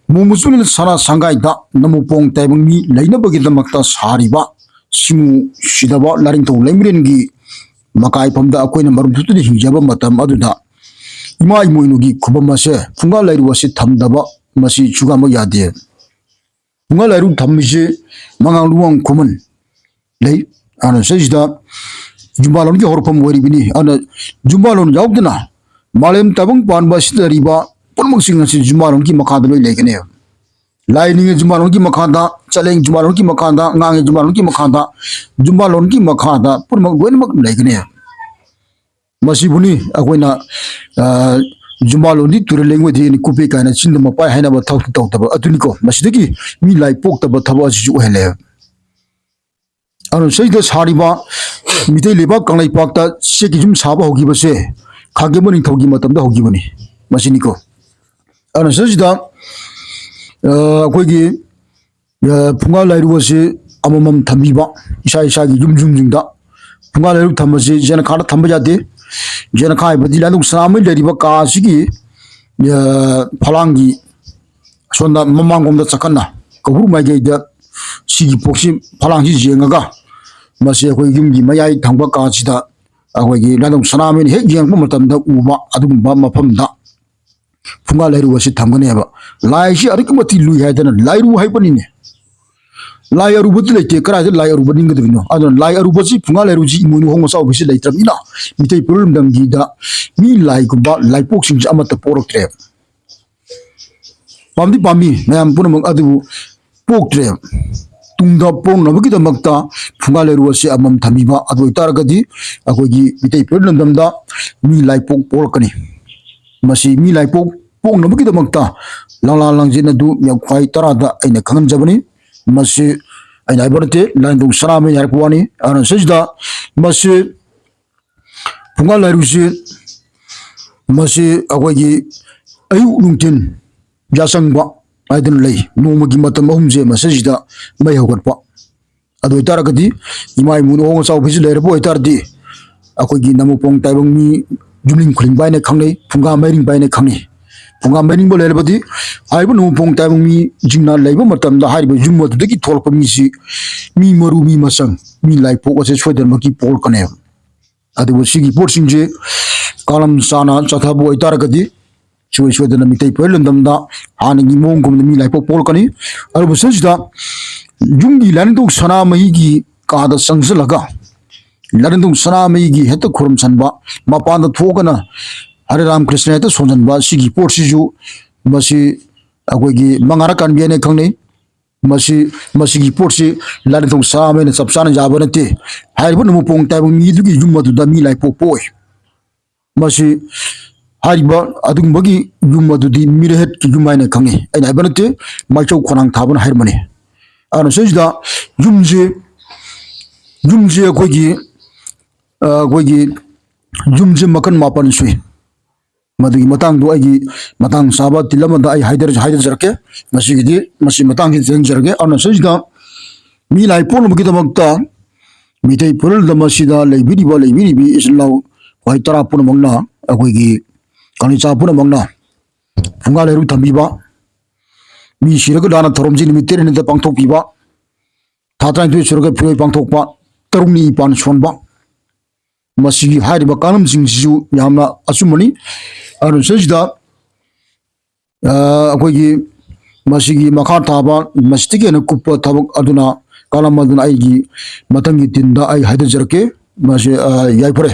ꯃꯣꯡ ꯃꯆꯨꯅ ꯁꯅꯥ ꯁꯪꯒꯥꯏꯗ ꯅꯃꯨꯄꯣꯡ ꯇꯥꯏꯕꯪ ꯃꯤ ꯂꯩꯅꯕꯒꯤꯗꯃꯛꯇ ꯁꯥꯔꯤꯕ ꯁꯤꯡꯉꯨ ꯁꯤꯗꯕ ꯂꯥꯏꯔꯤꯡꯊꯧ ꯂꯩꯃꯔꯦꯟꯒꯤ ꯃꯀꯥꯏꯐꯝꯗ ꯑꯩꯈꯣꯏꯅ ꯃꯔꯨꯝ ꯊꯨꯠꯇꯨꯅ ꯍꯤꯡꯖꯕ ꯃꯇꯝ ꯑꯗꯨꯗ ꯏꯃꯥ ꯏꯃꯣꯏꯅꯨꯒꯤ ꯈꯨꯕꯝ ꯑꯁꯦ, ꯐꯨꯡꯒꯥ ꯂꯥꯏꯔꯨ ꯑꯁꯦ ꯊꯝꯗꯕ ꯃꯁꯤ ꯁꯨꯒꯥꯃꯛ ꯌꯥꯗꯦ꯫ ꯐꯨꯡꯒꯥ ꯂꯥꯏꯔꯨ ꯊꯝꯃꯤꯁꯦ ꯃꯉꯥꯡ ꯂꯨꯋꯥꯡ ꯈꯨꯃꯟ ꯂꯩ꯫ ꯑꯗꯨꯅ ꯁꯤꯁꯤꯗ ꯌꯨꯝꯕꯥꯂꯣꯟꯒꯤ ꯍꯧꯔꯛꯐꯝ ꯑꯣꯏꯔꯤꯕꯅꯤ꯫ ꯑꯗꯨꯅ ꯌꯨꯝꯕꯥꯂꯣꯟ ꯌꯥꯎꯗꯅ ꯃꯥꯂꯦꯝ ꯇꯥꯏꯕꯪ ꯄꯥꯟꯕ ꯑꯁꯤꯗ ꯂꯩꯔꯤꯕ ꯄꯨꯝꯅꯃꯛꯁꯤꯡ ꯑꯁꯤ ꯌꯨꯝꯕꯥꯂꯣꯟꯒꯤ ꯃꯈꯥꯗ ꯂꯣꯏ ꯂꯩꯒꯅꯤ꯫ ꯂꯥꯏ ꯅꯤꯡꯉꯦ ꯌꯨꯝꯕꯥꯂꯣꯟꯒꯤ ꯃꯈꯥꯗ, ꯆꯠꯂꯦ ꯌꯨꯝꯕꯥꯂꯣꯟꯒꯤ ꯃꯈꯥꯗ, ꯉꯥꯡꯉꯦ ꯌꯨꯝꯕꯥꯂꯣꯟꯒꯤ ꯃꯈꯥꯗ, ꯌꯨꯝꯕꯥꯂꯣꯟꯒꯤ ꯃꯈꯥꯗ ꯄꯨꯝꯅꯃꯛ ꯂꯣꯏꯅꯃꯛ ꯂꯩꯒꯅꯤ꯫ ꯃꯁꯤꯕꯨꯅꯤ ꯑꯩꯈꯣꯏꯅ, ꯑ, ꯌꯨꯝꯕꯥꯂꯣꯟꯗꯤ ꯇꯨꯔꯦꯜ ꯂꯦꯡꯉꯣꯏꯗꯤ ꯀꯨꯞꯄꯤ ꯀꯥꯏꯅ ꯆꯤꯟꯗ ꯃꯄꯥꯏ ꯍꯥꯏꯅꯕ ꯊꯕꯛꯇꯤ ꯇꯧꯗꯕ ꯑꯗꯨꯅꯤꯀꯣ꯫ ꯃꯁꯤꯗꯒꯤ ꯃꯤ ꯂꯥꯏ ꯄꯣꯛꯇꯕ ꯊꯕꯛ ꯑꯁꯤꯁꯨ ꯑꯣꯏꯍꯜꯂꯦ꯫ ꯑꯗꯨꯅ ꯁꯤꯗ ꯁꯥꯔꯤꯕ ꯃꯤꯇꯩ ꯂꯩꯕꯥꯛ ꯀꯪꯂꯩꯄꯥꯛꯇ ꯆꯦꯛꯀꯤ ꯌꯨꯝ ꯁꯥꯕ ꯍꯧꯈꯤꯕꯁꯦ ꯈꯥꯒꯦꯝꯕ ꯅꯤꯡꯊꯧꯒꯤ ꯃꯇꯝꯗ ꯍꯧꯈꯤꯕꯅꯤ꯫ ꯃꯁꯤꯅꯤꯀꯣ꯫ ꯑꯗꯨꯅ ꯁꯤꯁꯤꯗ, ꯑ, ꯑꯩꯈꯣꯏꯒꯤ, ꯑ, ꯐꯨꯡꯒꯥ ꯂꯥꯏꯔꯨ ꯑꯁꯤ ꯑꯃꯃꯝ ꯊꯝꯕꯤꯕ, ꯏꯁꯥ ꯏꯁꯥꯒꯤ ꯌꯨꯝ ꯌꯨꯝꯁꯤꯡꯗ꯫ ꯐꯨꯡꯒꯥ ꯂꯥꯏꯔꯨ ꯊꯝꯕꯁꯤ ꯌꯦꯅꯈꯥꯗ ꯊꯝꯕ ꯌꯥꯗꯦ꯫ ꯌꯦꯅꯈꯥ ꯍꯥꯏꯕꯗꯤ ꯂꯥꯏꯅꯤꯡꯊꯧ ꯁꯅꯥꯃꯍꯤ ꯂꯩꯔꯤꯕ ꯀꯥ ꯑꯁꯤꯒꯤ, ꯑ, ꯐꯂꯥꯡꯒꯤ ꯑꯁꯣꯝꯗ ꯃꯃꯥꯡꯂꯣꯝꯗ ꯆꯈꯠꯅ ꯀꯧꯕ꯭ꯔꯨ ꯃꯥꯏꯀꯩꯗ ꯁꯤꯒꯤ ꯄꯣꯛꯁꯤ ꯐꯂꯥꯡꯁꯤ ꯌꯦꯡꯉꯒ ꯃꯁꯤ ꯑꯩꯈꯣꯏ ꯌꯨꯝꯒꯤ ꯃꯌꯥꯏ ꯊꯪꯕ ꯀꯥꯁꯤꯗ ꯑꯩꯈꯣꯏꯒꯤ ꯂꯥꯏꯅꯤꯡꯊꯧ ꯁꯅꯥꯃꯍꯤꯅ ꯍꯦꯛ ꯌꯦꯡꯉꯛꯄ ꯃꯇꯝꯗ ꯎꯕ ꯑꯗꯨꯒꯨꯝꯕ ꯃꯐꯝꯗ ꯐꯨꯡꯒꯥ ꯂꯥꯏꯔꯨ ꯑꯁꯤ ꯊꯝꯒꯅꯦꯕ꯫ ꯂꯥꯏꯁꯤ ꯑꯗꯨꯛꯀꯤ ꯃꯇꯤꯛ ꯂꯨꯏ ꯍꯥꯏꯗꯅ ꯂꯥꯏꯔꯨ ꯍꯥꯏꯕꯅꯤꯅꯦ꯫ ꯂꯥꯏ ꯑꯔꯨꯕꯗꯤ ꯂꯩꯇꯦ, ꯀꯗꯥꯏꯗ ꯂꯥꯏ ꯑꯔꯨꯕ ꯅꯤꯡꯒꯗꯣꯔꯤꯅꯣ? ꯑꯗꯨꯅ ꯂꯥꯏ ꯑꯔꯨꯕꯁꯤ ꯐꯨꯡꯒꯥ ꯂꯥꯏꯔꯨꯁꯤ ꯏꯃꯣꯏꯅꯨ ꯍꯣꯡ ꯑꯆꯥꯎꯕꯤꯁꯤ ꯂꯩꯇ꯭ꯔꯕꯅꯤꯅ ꯃꯤꯇꯩ ꯄꯨꯔꯨꯜ ꯂꯝꯗꯝꯒꯤꯗ ꯃꯤ ꯂꯥꯏꯒꯨꯝꯕ ꯂꯥꯏꯄꯣꯛꯁꯤꯡꯁꯤ ꯑꯃꯠꯇ ꯄꯣꯛꯂꯛꯇ꯭ꯔꯦ꯫ ꯄꯥꯝꯗꯤ ꯄꯥꯝꯃꯤ ꯃꯌꯥꯝ ꯄꯨꯝꯅꯃꯛ, ꯑꯗꯨꯕꯨ ꯄꯣꯛꯇ꯭ꯔꯦ꯫ ꯇꯨꯡꯗ ꯄꯣꯛꯅꯕꯒꯤꯗꯃꯛꯇ ꯐꯨꯡꯒꯥ ꯂꯥꯏꯔꯨ ꯑꯁꯤ ꯑꯃꯃꯝ ꯊꯝꯕꯤꯕ ꯑꯗꯨ ꯑꯣꯏꯇꯥꯔꯒꯗꯤ ꯑꯩꯈꯣꯏꯒꯤ ꯃꯤꯇꯩ ꯄꯨꯔꯨꯜ ꯂꯝꯗꯝꯗ ꯃꯤ ꯂꯥꯏꯄꯣꯛ ꯄꯣꯛꯂꯛꯀꯅꯤ꯫ ꯃꯁꯤ ꯃꯤ ꯂꯥꯏꯄꯣꯛ ꯄꯣꯛꯅꯕꯒꯤꯗꯃꯛꯇ ꯂꯥꯡꯂꯥ ꯂꯥꯡꯖꯦꯟ ꯑꯗꯨ ꯌꯥꯝ ꯈ꯭ꯋꯥꯏ ꯇꯔꯥꯗ ꯑꯩꯅ ꯈꯪꯍꯟꯖꯕꯅꯤ꯫ ꯃꯁꯤ ꯑꯩꯅ ꯍꯥꯏꯕ ꯅꯠꯇꯦ, ꯂꯥꯏꯅꯤꯡꯊꯧ ꯁꯅꯥꯃꯍꯤ ꯍꯥꯏꯔꯛꯄ ꯋꯥꯅꯤ꯫ ꯑꯗꯨꯅ ꯁꯤꯁꯤꯗ ꯃꯁꯤ ꯐꯨꯡꯒꯥ ꯂꯥꯏꯔꯨꯁꯤ, ꯃꯁꯤ ꯑꯩꯈꯣꯏꯒꯤ ꯑꯌꯨꯛ ꯅꯨꯡꯊꯤꯟ ꯌꯥꯆꯪꯕ ꯍꯥꯏꯗꯅ ꯂꯩ꯫ ꯅꯣꯡꯃꯒꯤ ꯃꯇꯝ ꯑꯍꯨꯝꯁꯦ ꯃꯁꯤꯁꯤꯗ ꯃꯩ ꯍꯧꯒꯠꯄ꯫ ꯑꯗꯨ ꯑꯣꯏꯇꯥꯔꯒꯗꯤ ꯏꯃꯥ ꯏꯃꯣꯏꯅꯨ ꯍꯣꯡ ꯑꯆꯥꯎꯕꯤꯁꯤ ꯂꯩꯔꯕ ꯑꯣꯏꯇꯥꯔꯗꯤ ꯑꯩꯈꯣꯏꯒꯤ ꯅꯃꯣꯄꯣꯡ ꯇꯥꯏꯕꯪ ꯃꯤ ꯌꯨꯝꯂꯤꯡ ꯈꯨꯂꯤꯡꯕ ꯍꯥꯏꯅ ꯈꯪꯅꯩ, ꯐꯨꯡꯒꯥ ꯃꯩꯔꯤꯡꯕ ꯍꯥꯏꯅ ꯈꯪꯅꯩ꯫ ꯐꯨꯡꯒꯥ ꯃꯩꯔꯤꯡꯕ ꯂꯩꯔꯕꯗꯤ ꯍꯥꯏꯔꯤꯕ ꯅꯃꯣꯄꯣꯡ ꯇꯥꯏꯕꯪ ꯃꯤꯁꯤꯡꯅ ꯂꯩꯕ ꯃꯇꯝꯗ ꯍꯥꯏꯔꯤꯕ ꯌꯨꯝ ꯑꯗꯨꯗꯒꯤ ꯊꯣꯛꯂꯛꯄ ꯃꯤꯁꯤ ꯃꯤ ꯃꯔꯨ, ꯃꯤ ꯃꯆꯪ, ꯃꯤ ꯂꯥꯏꯄꯣꯛ ꯑꯁꯦ ꯁꯣꯏꯗꯅꯃꯛꯀꯤ ꯄꯣꯛꯂꯛꯀꯅꯦꯕ꯫ ꯑꯗꯨꯕꯨ ꯁꯤꯒꯤ ꯄꯣꯠꯁꯤꯡꯁꯦ ꯀꯥꯂꯝ ꯆꯥꯅ ꯆꯠꯊꯕ ꯑꯣꯏꯇꯥꯔꯒꯗꯤ ꯁꯨꯡꯁꯣꯏ ꯁꯣꯏꯗꯅ ꯃꯤꯇꯩ ꯄꯨꯔꯨꯜ ꯂꯝꯗꯝꯗ ꯍꯥꯟꯅꯒꯤ ꯃꯑꯣꯡꯒꯨꯝꯅ ꯃꯤ ꯂꯥꯏꯄꯣꯛ ꯄꯣꯛꯂꯛꯀꯅꯤ꯫ ꯑꯗꯨꯕꯨ ꯁꯤꯁꯤꯗ ꯌꯨꯝꯒꯤ ꯂꯥꯏꯅꯤꯡꯊꯧ ꯁꯅꯥꯃꯍꯤꯒꯤ ꯀꯥꯗ ꯆꯪꯁꯤꯜꯂꯒ ꯂꯥꯏꯅꯤꯡꯊꯧ ꯁꯅꯥꯃꯍꯤꯒꯤ ꯍꯦꯛꯇ ꯈꯨꯔꯨꯝꯁꯟꯕ, ꯃꯄꯥꯟꯗ ꯊꯣꯛꯑꯒꯅ ꯍꯔꯦ ꯔꯥꯝ ꯀ꯭ꯔꯤꯁꯅ ꯍꯦꯛꯇ ꯁꯣꯟꯖꯟꯕ, ꯁꯤꯒꯤ ꯄꯣꯠꯁꯤꯁꯨ ꯃꯁꯤ ꯑꯩꯈꯣꯏꯒꯤ ꯃꯉꯥꯔꯛ ꯀꯥꯟꯕꯤ ꯍꯥꯏꯅ ꯈꯪꯅꯩ꯫ ꯃꯁꯤ, ꯃꯁꯤꯒꯤ ꯄꯣꯠꯁꯤ ꯂꯥꯏꯅꯤꯡꯊꯧ ꯁꯅꯥꯃꯍꯤꯅ ꯆꯞ ꯆꯥꯅ ꯌꯥꯕ ꯅꯠꯇꯦ꯫ ꯍꯥꯏꯔꯤꯕ ꯅꯃꯣꯄꯣꯡ ꯇꯥꯏꯕꯪ ꯃꯤꯗꯨꯒꯤ ꯌꯨꯝ ꯑꯗꯨꯗ ꯃꯤ ꯂꯥꯏꯄꯣꯛ ꯄꯣꯛꯏ꯫ ꯃꯁꯤ ꯍꯥꯏꯔꯤꯕ ꯑꯗꯨꯒꯨꯝꯕꯒꯤ ꯌꯨꯝ ꯑꯗꯨꯗꯤ ꯃꯤꯔꯦꯍꯦꯠꯀꯤ ꯌꯨꯝ ꯍꯥꯏꯅ ꯈꯪꯅꯩ꯫ ꯑꯩꯅ ꯍꯥꯏꯕ ꯅꯠꯇꯦ, ꯃꯥꯏꯆꯧ ꯈꯣꯟꯅꯥꯡ ꯊꯥꯕꯅ ꯍꯥꯏꯔꯝꯕꯅꯤ꯫ ꯑꯗꯨꯅ ꯁꯤꯁꯤꯗ ꯌꯨꯝꯁꯤ, ꯌꯨꯝꯁꯤ ꯑꯩꯈꯣꯏꯒꯤ, ꯑ, ꯑꯩꯈꯣꯏꯒꯤ ꯌꯨꯝꯁꯤ ꯃꯈꯜ ꯃꯥꯄꯟ ꯁꯨꯏ꯫ ꯃꯗꯨꯒꯤ ꯃꯇꯥꯡꯗꯣ ꯑꯩꯒꯤ ꯃꯇꯥꯡ ꯆꯥꯕ ꯇꯤꯜ ꯑꯃꯗ ꯑꯩ ꯍꯥꯏꯗꯔ-, ꯍꯥꯏꯗꯖꯔꯛꯀꯦ꯫ ꯉꯁꯤꯒꯤꯗꯤ ꯃꯁꯤ ꯃꯇꯥꯡꯁꯤ ꯊꯦꯡꯖꯔꯒꯦ꯫ ꯑꯗꯨꯅ ꯁꯤꯁꯤꯗ ꯃꯤ ꯂꯥꯏ ꯄꯣꯛꯅꯕꯒꯤꯗꯃꯛꯇ ꯃꯤꯇꯩ ꯄꯨꯔꯜꯗ ꯃꯁꯤꯗ ꯂꯩꯕꯤꯔꯤꯕ, ꯂꯩꯕꯤꯔꯤꯕꯤ ꯏꯆꯤꯜ ꯏꯅꯥꯎ ꯈ꯭ꯋꯥꯏ ꯇꯔꯥ ꯄꯨꯝꯅꯃꯛꯅ, ꯑꯩꯈꯣꯏꯒꯤ ꯀꯥꯂꯤꯆꯥ ꯄꯨꯝꯅꯃꯛꯅ ꯐꯨꯡꯒꯥ ꯂꯥꯏꯔꯨ ꯊꯝꯕꯤꯕ, ꯃꯤ ꯁꯤꯔꯒ ꯂꯥꯟꯅ ꯊꯧꯔꯝꯁꯤ ꯅꯨꯃꯤꯠ ꯇꯔꯦꯠꯅꯤꯗ ꯄꯥꯡꯊꯣꯛꯄꯤꯕ, ꯊꯥ ꯇꯔꯥꯅꯤꯊꯣꯏ ꯁꯨꯔꯒ ꯐꯤꯔꯣꯏ ꯄꯥꯡꯊꯣꯛꯄ, ꯇꯔꯨꯛꯅꯤ ꯏꯄꯥꯟ ꯁꯣꯟꯕ, ꯃꯁꯤꯒꯤ ꯍꯥꯏꯔꯤꯕ ꯀꯥꯡꯂꯝꯁꯤꯡꯁꯤꯁꯨ ꯌꯥꯝꯅ ꯑꯆꯨꯝꯕꯅꯤ꯫ ꯑꯗꯨꯅ ꯁꯤꯗꯩꯁꯤꯗ ꯑ, ꯑꯩꯈꯣꯏꯒꯤ ꯃꯁꯤꯒꯤ ꯃꯈꯥ ꯇꯥꯕ, ꯃꯁꯤꯗꯒꯤ ꯍꯦꯟꯅ ꯀꯨꯞꯄ ꯊꯕꯛ ꯑꯗꯨꯅ, ꯀꯥꯂꯝ ꯑꯗꯨꯅ ꯑꯩꯒꯤ ꯃꯊꯪꯒꯤ ꯗꯤꯟꯗ ꯑꯩ ꯍꯥꯏꯗꯖꯔꯛꯀꯦ꯫ ꯃꯁꯤ, ꯑ, ꯌꯥꯏꯐꯔꯦ꯫